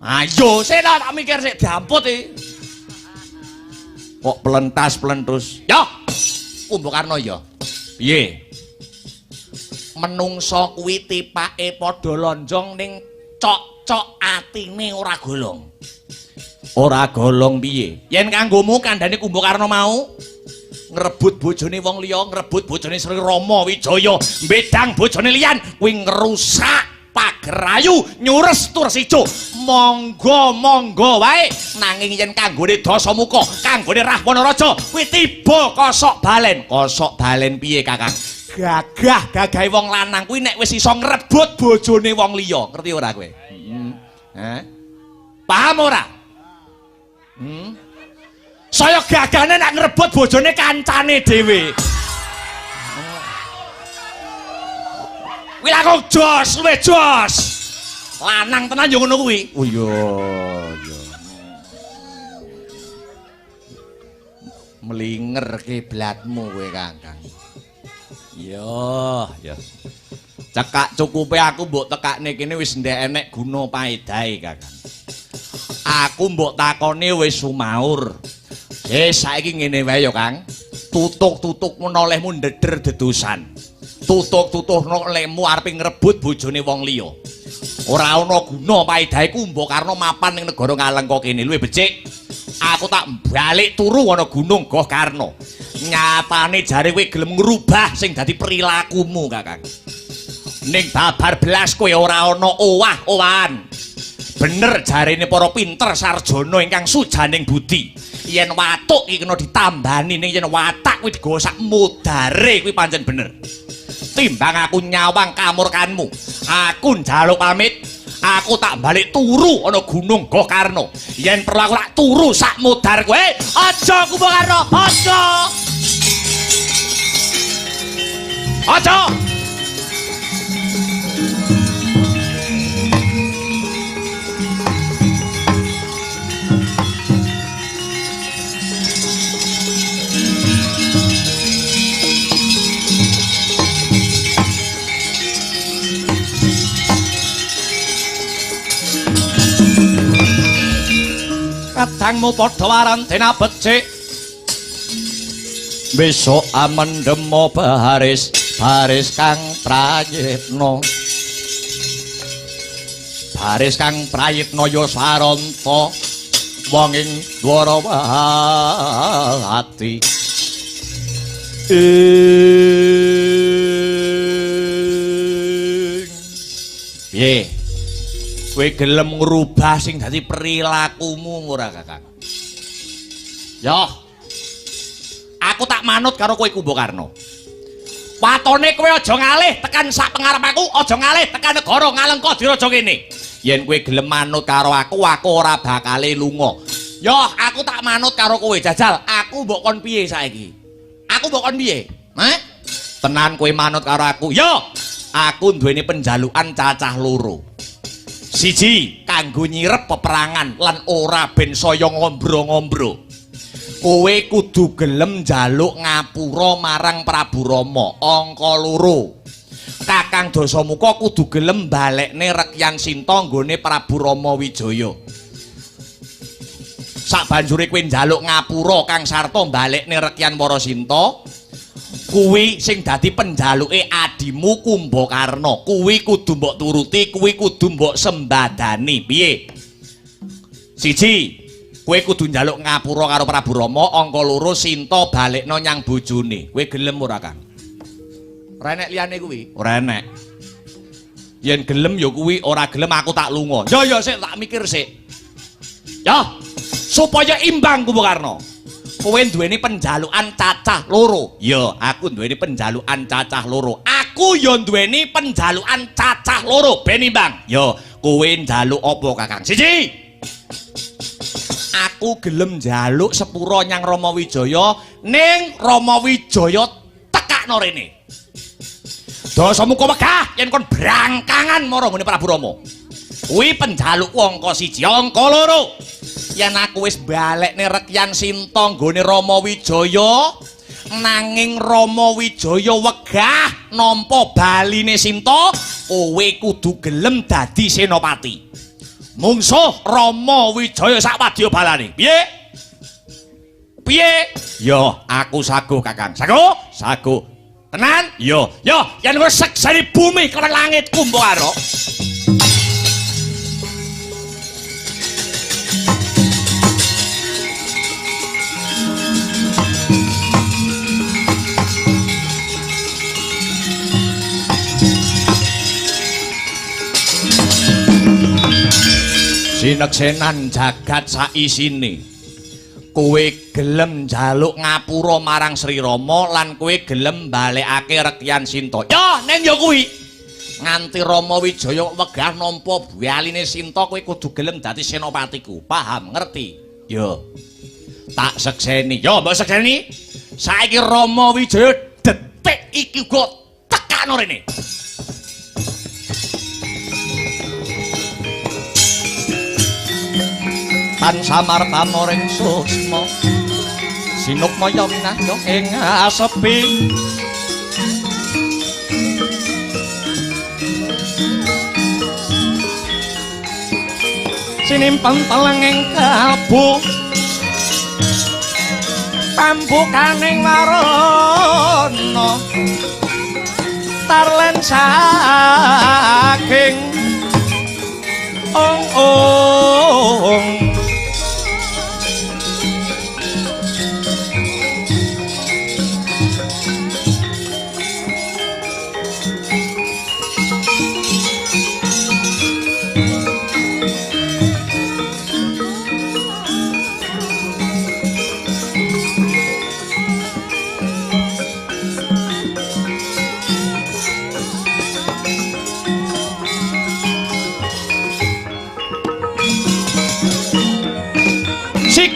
Ayo, sik tak mikir sik diamput iki. Kok plentas-plentus. Yo, Kumbakarna ya. Piye? Menungso kuwi tipake padha lonjong ning cok-cok atine ora golong. Ora golong piye? Yen kanggomu kandhane Kumbakarna mau ngrebut bojone wong liya, ngrebut bojone Sri Rama Wijaya, mbedang bojone liyan, kuwi ngrusak pagerayu, nyures tur sijo. Monggo monggo wae, nanging yen kanggone Dasamuka, kanggone Rahwana Raja, kuwi tiba kosok balen. Kosok balen piye, Kakang? Gagah gagahe wong lanang kuwi nek wis iso ngrebut bojone wong liya, ngerti ora kowe? Heeh. Paham ora? Saya gagahne nek ngrebut bojone kancane dhewe. Kuwi langkung jos, luwih jos. Lanang tenan yo ngono kuwi. Oh iya, iya. Mlinger kiblatmu kowe, Kakang. Iya, ya. Cekak cukupe aku mbok tekakne kene wis ndek enek guna paedahe, Kakang. Aku mbok takone wis sumaur. Saiki ngene wae ya, Kang. Tutuk-tutuk menolehmu ndeder dedusan. Tutuk-tutuk nolehmu arepe ngrebut bojone wong liya. Ora ana guna paedahe Kumbakarna mapan ning negara Ngalengka kene. Luwih becik aku tak balik turu ana Gunung Gohkarna. Nyatane jare kowe gelem ngrubah sing dadi perilakumu, Kakang. Ning babar blas kowe ora ana owah-owahan. Bener jarene para pinter sarjana ingkang sujaning budi. Yen watuk iki kena ditambani, ning yen watak kuwi digawa sak mudare kuwi pancen bener. Timbang aku nyawang kamurkanmu, aku njaluk pamit, aku tak balik turu ana Gunung Gokarna. Yen perlu aku tak turu sak mudar kowe. Aja Kumbakarna, aja. Aja. Kadangmu padha warantena becik. Besok amendemo baris, baris kang prayitna. Baris kang prayitna ya saranta wong ing Dwarawati. Piye? Kowe gelem ngrubah sing dadi perilakumu ora, Kakang? Yo. Aku tak manut karo kowe Kumbakarna. Watone kowe aja ngalih tekan sak pengarep aku, aja ngalih tekan negara Ngalengka Diraja kene. Yen kowe gelem manut karo aku, aku ora bakale lunga. Yo, aku tak manut karo kowe. Jajal, aku mbok kon piye saiki? Aku mbok kon piye? Heh? Tenan kowe manut karo aku. Yo, aku duweni penjalukan cacah loro. Siji, kanggo nyirep peperangan lan ora ben saya ngombro-ngombro. Kowe kudu gelem njaluk ngapura marang Prabu Rama. Angka loro, Kakang Dasamuka kudu gelem balekne Rekyan Sinta nggone Prabu Rama Wijaya. Sabanjure kowe njaluk ngapura Kang sarta balekne Rekyan Warasinta, kuwi sing dadi penjaluke adimu Kumbakarna. Kuwi kudu mbok turuti, kuwi kudu mbok sembadani. Piye? Siji, kowe kudu njaluk ngapura karo Prabu Rama. Angka loro, Sinta balekno nyang bojone. Kowe gelem ora, Kang? Ora enek liyane kuwi? Ora enek. Yen gelem ya kuwi, ora gelem aku tak lunga. Ya ya sik, tak mikir sik. Ya, supaya imbang Kumbakarna. Kowe duweni penjalukan cacah loro. Ya, aku duweni penjalukan cacah loro. Aku ya duweni penjalukan cacah loro ben imbang. Ya, kowe njaluk apa, Kakang? Siji, aku gelem njaluk sepura nyang Rama Wijaya, ning Rama Wijaya tekakno rene. Dasamuka wegah yen kon brangkangan marang nggone Prabu Rama. Kuwi penjalukku angka siji. Angka loro, yen aku wis balekne Rekyan Sinta nggone Rama Wijaya, nanging Rama Wijaya wegah nampa baline Sinta, kowe kudu gelem dadi senopati. Mungsuh Rama Wijaya sak wadya balane. Piye? Piye? Ya, aku saguh, Kakang. Saguh? Saguh. Tenan? Ya, ya, yen kowe sekseni bumi karo langit Kumbakarna. Sineksenan jagat saisine. Kowe gelem njaluk ngapura marang Sri Rama lan kowe gelem balekake Rekyan Sinta. Ya, ning ya kuwi. Nganti Rama Wijaya wegah nampa baline Sinta, kowe kudu gelem dadi senopatiku. Paham, ngerti? Ya. Tak sekseni. Ya, mbok sekseni. Saiki Rama Wijaya detik iki uga tekakno rene. Tan samar pamoring suksma sinukmaya minahya ing asepi. Sinimpen telenging kalbu pambukaning warana tarlen saking ong ong.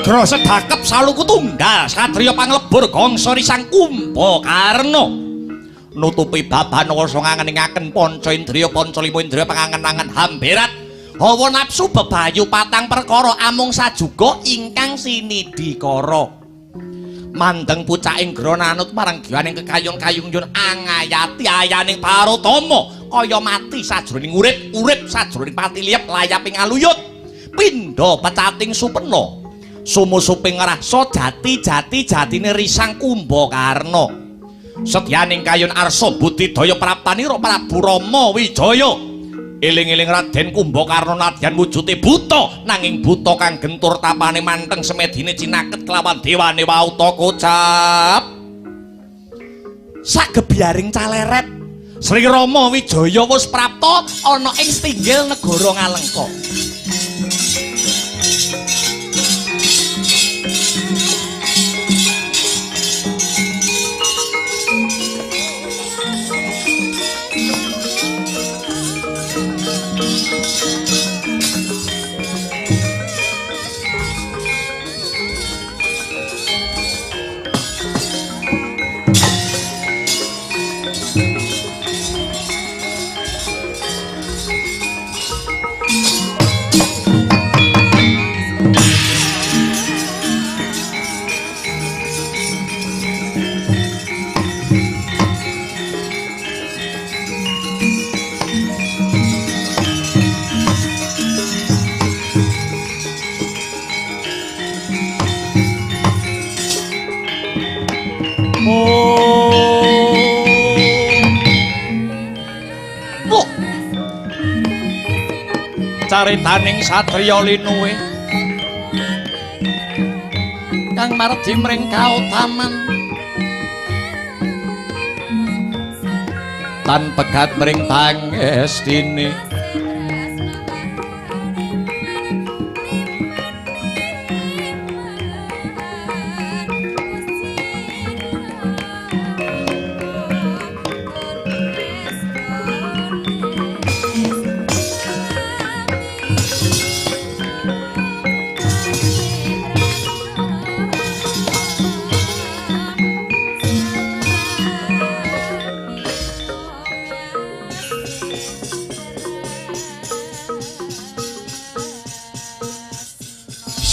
Sigra sedakep saluku tunggal satriya panglebur gangsa risang Kumbakarna. Nutupi baban wasa ngangeningaken panca indriya panca lima indriya pangangen-angen hamberat hawa nafsu bebayu patang perkara amung sajuga ingkang sinidhikara. Mandeng pucaking gronanut marang giwaning kekayung-kayung yun angayati ayaning parutama kaya mati sajroning urip, urip sajroning pati liyep layaping aluyut pindha pecating supena sumusuping rasa jati-jati jatine risang Kumbakarna. Setyaning kayun arsa budidaya praptanira Prabu Rama Wijaya. Eling-eling Raden Kumbakarna nadyan wujude buta, nanging buta kang gentur tapane manteng semedine cinaket kelawan dewane wauta kocap. Sagebyaring caleret Sri Rama Wijaya wis prapta ana ing stinggil negara Ngalengka. Caritaning satriya linuwe kang mardi mring kautaman tan pegat mring pangestine.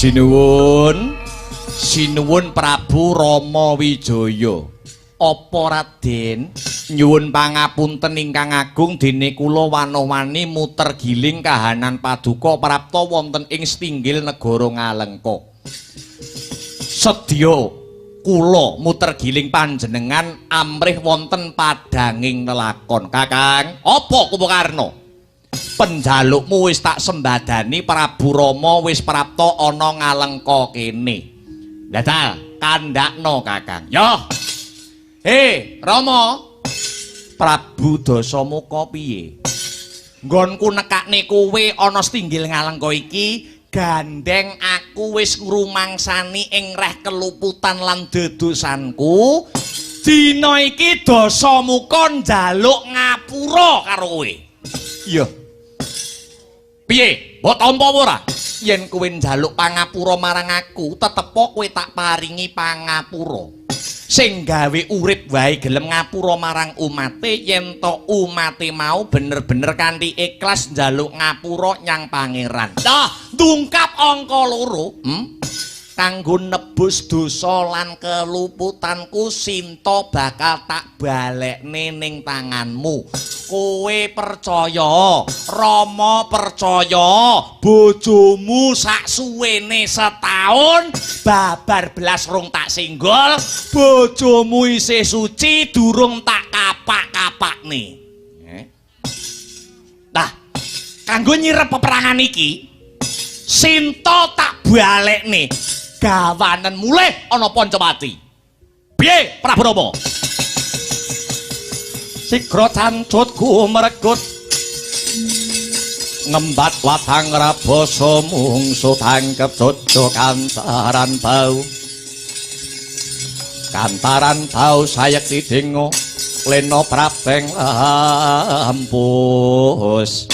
Sinuwun, sinuwun Prabu Rama Wijaya. Apa Raden nyuwun pangapunten ingkang agung dene kula wanah-wani muter giling kahanan paduka prapta wonten ing stinggil negara Ngalengka. Sedya kula muter giling panjenengan amrih wonten padhanging lelakon. Kakang, apa Kumbakarna? Penjalukmu wis tak sembadani Prabu Rama wis prapta ana Ngalengka kene. Dadal kandhakno Kakang. Yo. He, Rama. Prabu Dasamuka piye? Nggonku nekakne kowe ana stinggil Ngalengka iki, gandeng aku wis ngrumangsani ing reh keluputan lan dedosanku. Dina iki Dasamuka njaluk ngapura karo kowe. Iya. Piye? Mbok tampa apa ora? Yen kowe njaluk pangapura marang aku, tetepo kowe tak paringi pangapura. Sing gawe urip wae gelem ngapura marang umate, yen to umate mau bener-bener kanthi ikhlas njaluk ngapura nyang pangeran. Dah, ndungkap angka loro, Kanggo nebus dosa lan keluputanku, Sinta bakal tak balekne ning tanganmu. Kowe percaya, Rama percaya, bojomu sak suwene setahun babar belas rung tak singgol, bojomu isih suci durung tak kapak-kapakne. Nah, kanggo nyirep peperangan iki, Sinta tak balekne. Gawanen mulih ana Pancawati. Piye Prabu Rama? Sigra cancut gumregut ngembat watang rabasa mungsu tangkep cucu kantaran bau. Kantaran bau sayekti dengo lena prabeng lampus.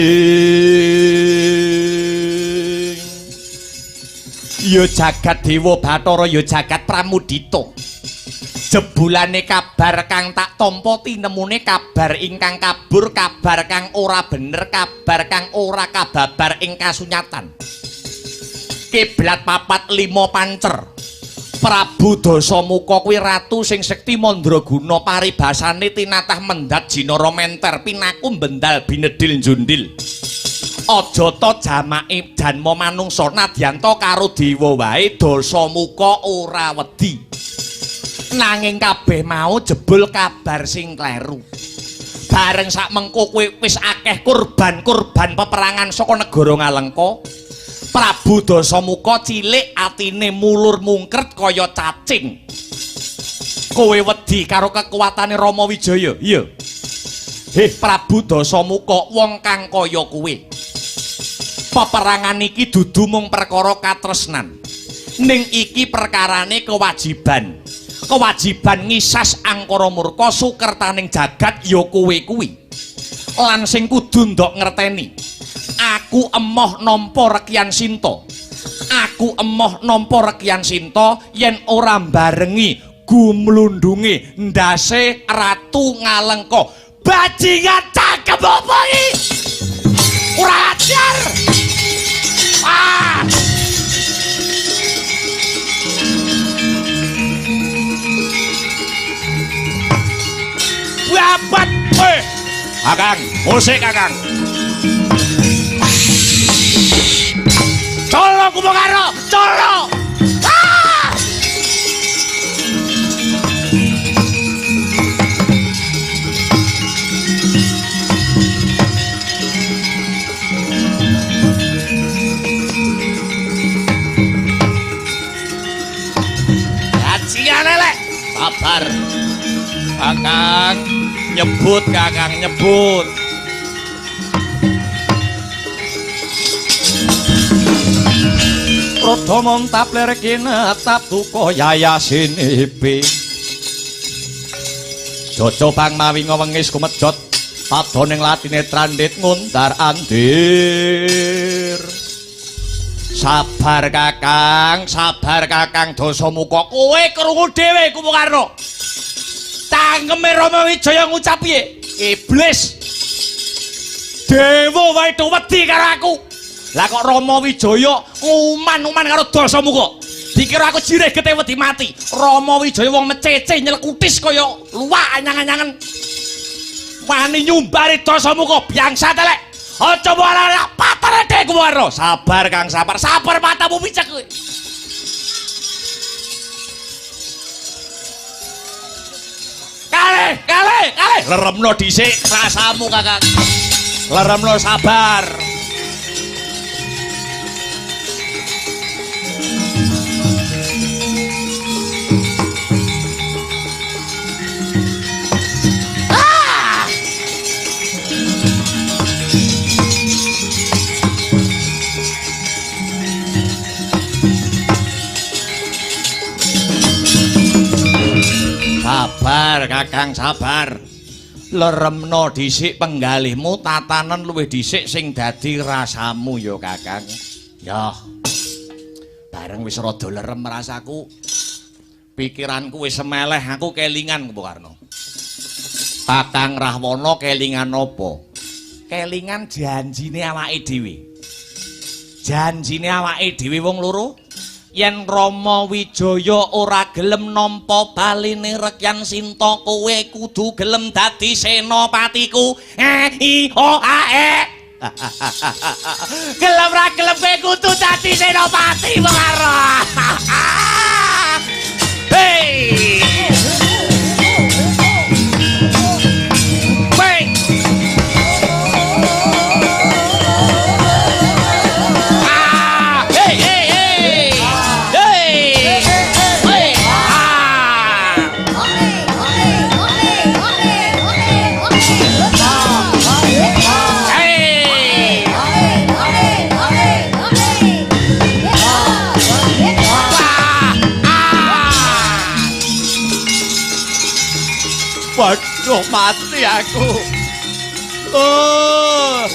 Ing Ya jagat Dewa Bathara ya jagat Pramudita. Jebulane kabar kang tak tampa tinemune kabar ingkang kabur, kabar kang ora bener, kabar kang ora kababar ing kasunyatan. Kiblat 4 5 pancer. Prabu Dasamuka kuwi ratu sing sekti mandraguna, paribasane tinatah mendhat jinara menter pinaku bendal binedil njundil. Aja ta jamake janma manungsa nadyanta karo dewa wae Dasamuka ora wedi. Nanging kabeh mau jebul kabar sing kleru. Bareng sak mengko kowe wis akeh kurban-kurban peperangan saka negara Ngalengka. Prabu Dasamuka cilik atine mulur mungkret kaya cacing. Kowe wedi karo kekuatane Rama Wijaya? Iya. Heh Prabu Dasamuka, wong kang kaya kowe. Peperangan iki dudu mung perkara katresnan. Ning iki perkarane kewajiban. Kewajiban ngisas angkara murka sukertaning jagat ya kowe kuwi. Lan sing kudu ndok ngerteni. Aku emoh nampa Rekyan Sinta. Aku emoh nampa Rekyan Sinta yen ora mbarengi gumlundunge ndase Ratu Ngalengka. Bajingan cakep apa iki? Ora ajar. Ah! Babat kowe. Kakang, musik Kakang. Colo Kumbakarna, colo. Ah! Bajingan elek. Sabar. Kakang nyebut, Kakang nyebut. Rada montap lir kinetap duka yayasinipi. Jojo pang mawi ngwengis kumejot padoning latine trandit ngundar andir. Sabar Kakang, sabar Kakang Dasamuka. Kowe krungu dhewe Kumbakarna. Cangkeme Rama Wijaya ngucap piye? Iblis. Dewa wae do wedi karo aku. Lah kok Rama Wijaya nguman-uman karo Dasamuka. Dikira aku jirih getih wedi mati. Rama Wijaya wong mecece nyelkutis kaya luwak anyang-anyangen. Wani nyumbari Dasamuka biangsa telek. Aja ora patene dhek Kumbakarna. Sabar Kang, sabar. Sabar matamu picek kowe. Kalih, kalih, kalih. Leremno dhisik rasamu Kakang. Leremno sabar. Ah! Sabar Kakang, sabar. Leremno dhisik penggalihmu, tatanen luwih dhisik sing dadi rasamu ya Kakang. Ya. Bareng wis rada lerem rasaku. Pikiranku wis semeleh, aku kelingan Kumbakarna. Kakang Rahwana kelingan apa? Kelingan janjine awake dhewe. Janjine awake dhewe wong loro. Yen Rama Wijaya ora gelem nampa baline Rekyan Sinta, kowe kudu gelem dadi senopatiku. E I O A E. Gelem ra gelem kowe kudu dadi senopati Kumbakarna. Hei. Hei. Ah, hey hey hey. Hey. Hey. Ah. Hey. Wah. Ah. Waduh, mati aku. Oh.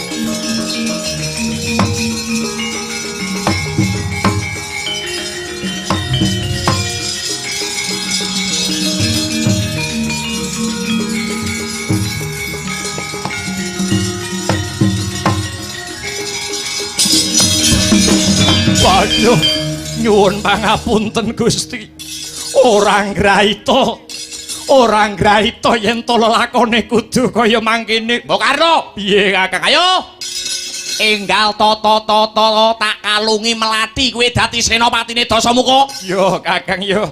Waduh, nyuwun pangapunten Gusti. Ora ngraita. Ora ngraita yen to lelakone kudu kaya mangkene. Mbok Karno, piye Kakang? Ayo. Enggal tata-tata tak kalungi melati kowe dadi senopatine Dasamuka. Yo Kakang yo.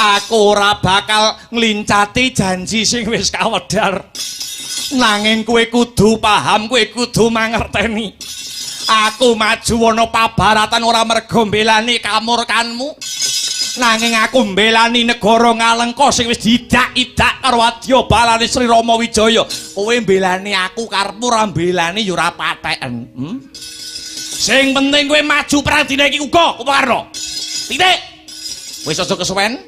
Aku ora bakal nglincati janji sing wis kawedhar. Nanging kowe kudu paham, kowe kudu mangerteni. Aku maju ana pabaratan ora mergo mbelani kamurkanmu. Nanging aku mbelani negara Ngalengka sing wis diidak-idak karo adya balane Sri Rama Wijaya. Kowe mbelani aku karepmu ora mbelani ya ora patheken. Sing penting kowe maju perang dina iki uga, Kumbakarna. Titik. Wis aja kesuwen.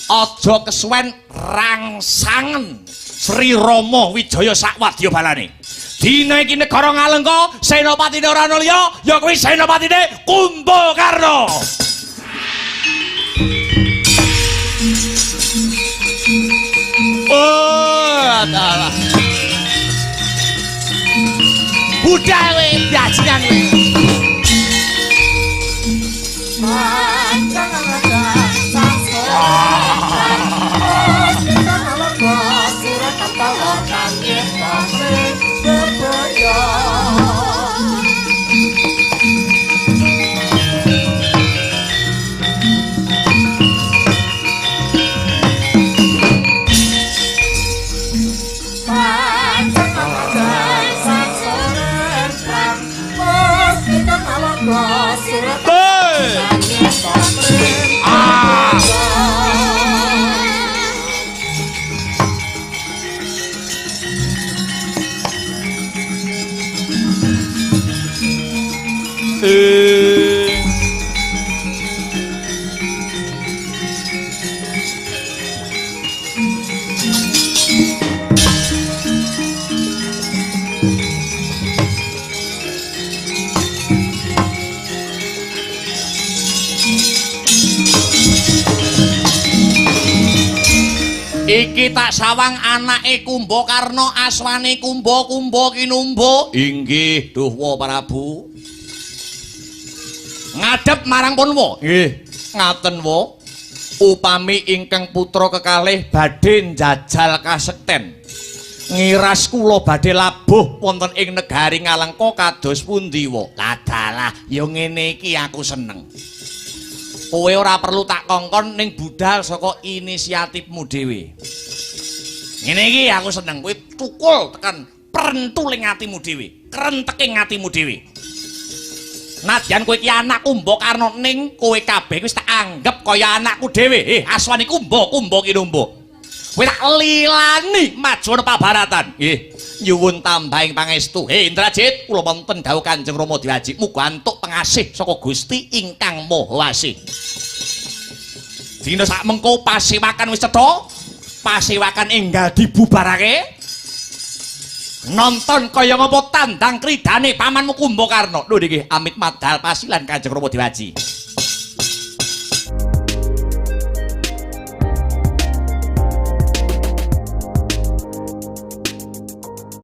Aja kesuwen rangsangen Sri Rama Wijaya sak wadya balane. Dina iki negara Ngalengka senopatine ora ana liya ya kuwi senopatine Kumbakarna. Oh, adalah. Budal kowe bajingan kowe. Iki tak sawang anake Kumbakarna aswane Kumba Kumba Kinumba. Inggih, Duhwa Prabu. Ngadhep marang Punwa. Nggih, ngaten wa. Upami ingkang putra kekalih badhe njajal kasekten. Ngiras kula badhe labuh wonten ing negari Ngalengka kados pundi wa? Ladalah, ya ngene iki aku seneng. Kowe ora perlu tak kongkon ning budal saka inisiatifmu dhewe. Ngene iki aku seneng kowe tukul tekan prentuling atimu dhewe, krenteking atimu dhewe. Nadyan kowe iki anak Kumbakarna ning kowe kabeh wis tak anggep kaya anakku dhewe. Aswane Kumba, Kumba Kinumba. Kowe tak lilani maju ana pabaratan. Nggih, nyuwun tambahing pangestu. Indrajit, kula wonten dawuh Kanjeng Rama Diwaji, muga antuk pengasih saka Gusti ingkang Maha Asih. Dina sak mengko pasewakan wis cetha, pasewakan enggal dibubarake. Nonton kaya ngapa tandang kridane pamanmu Kumbakarna. Lho niki amit madal pasilan Kanjeng Rama Diwaji.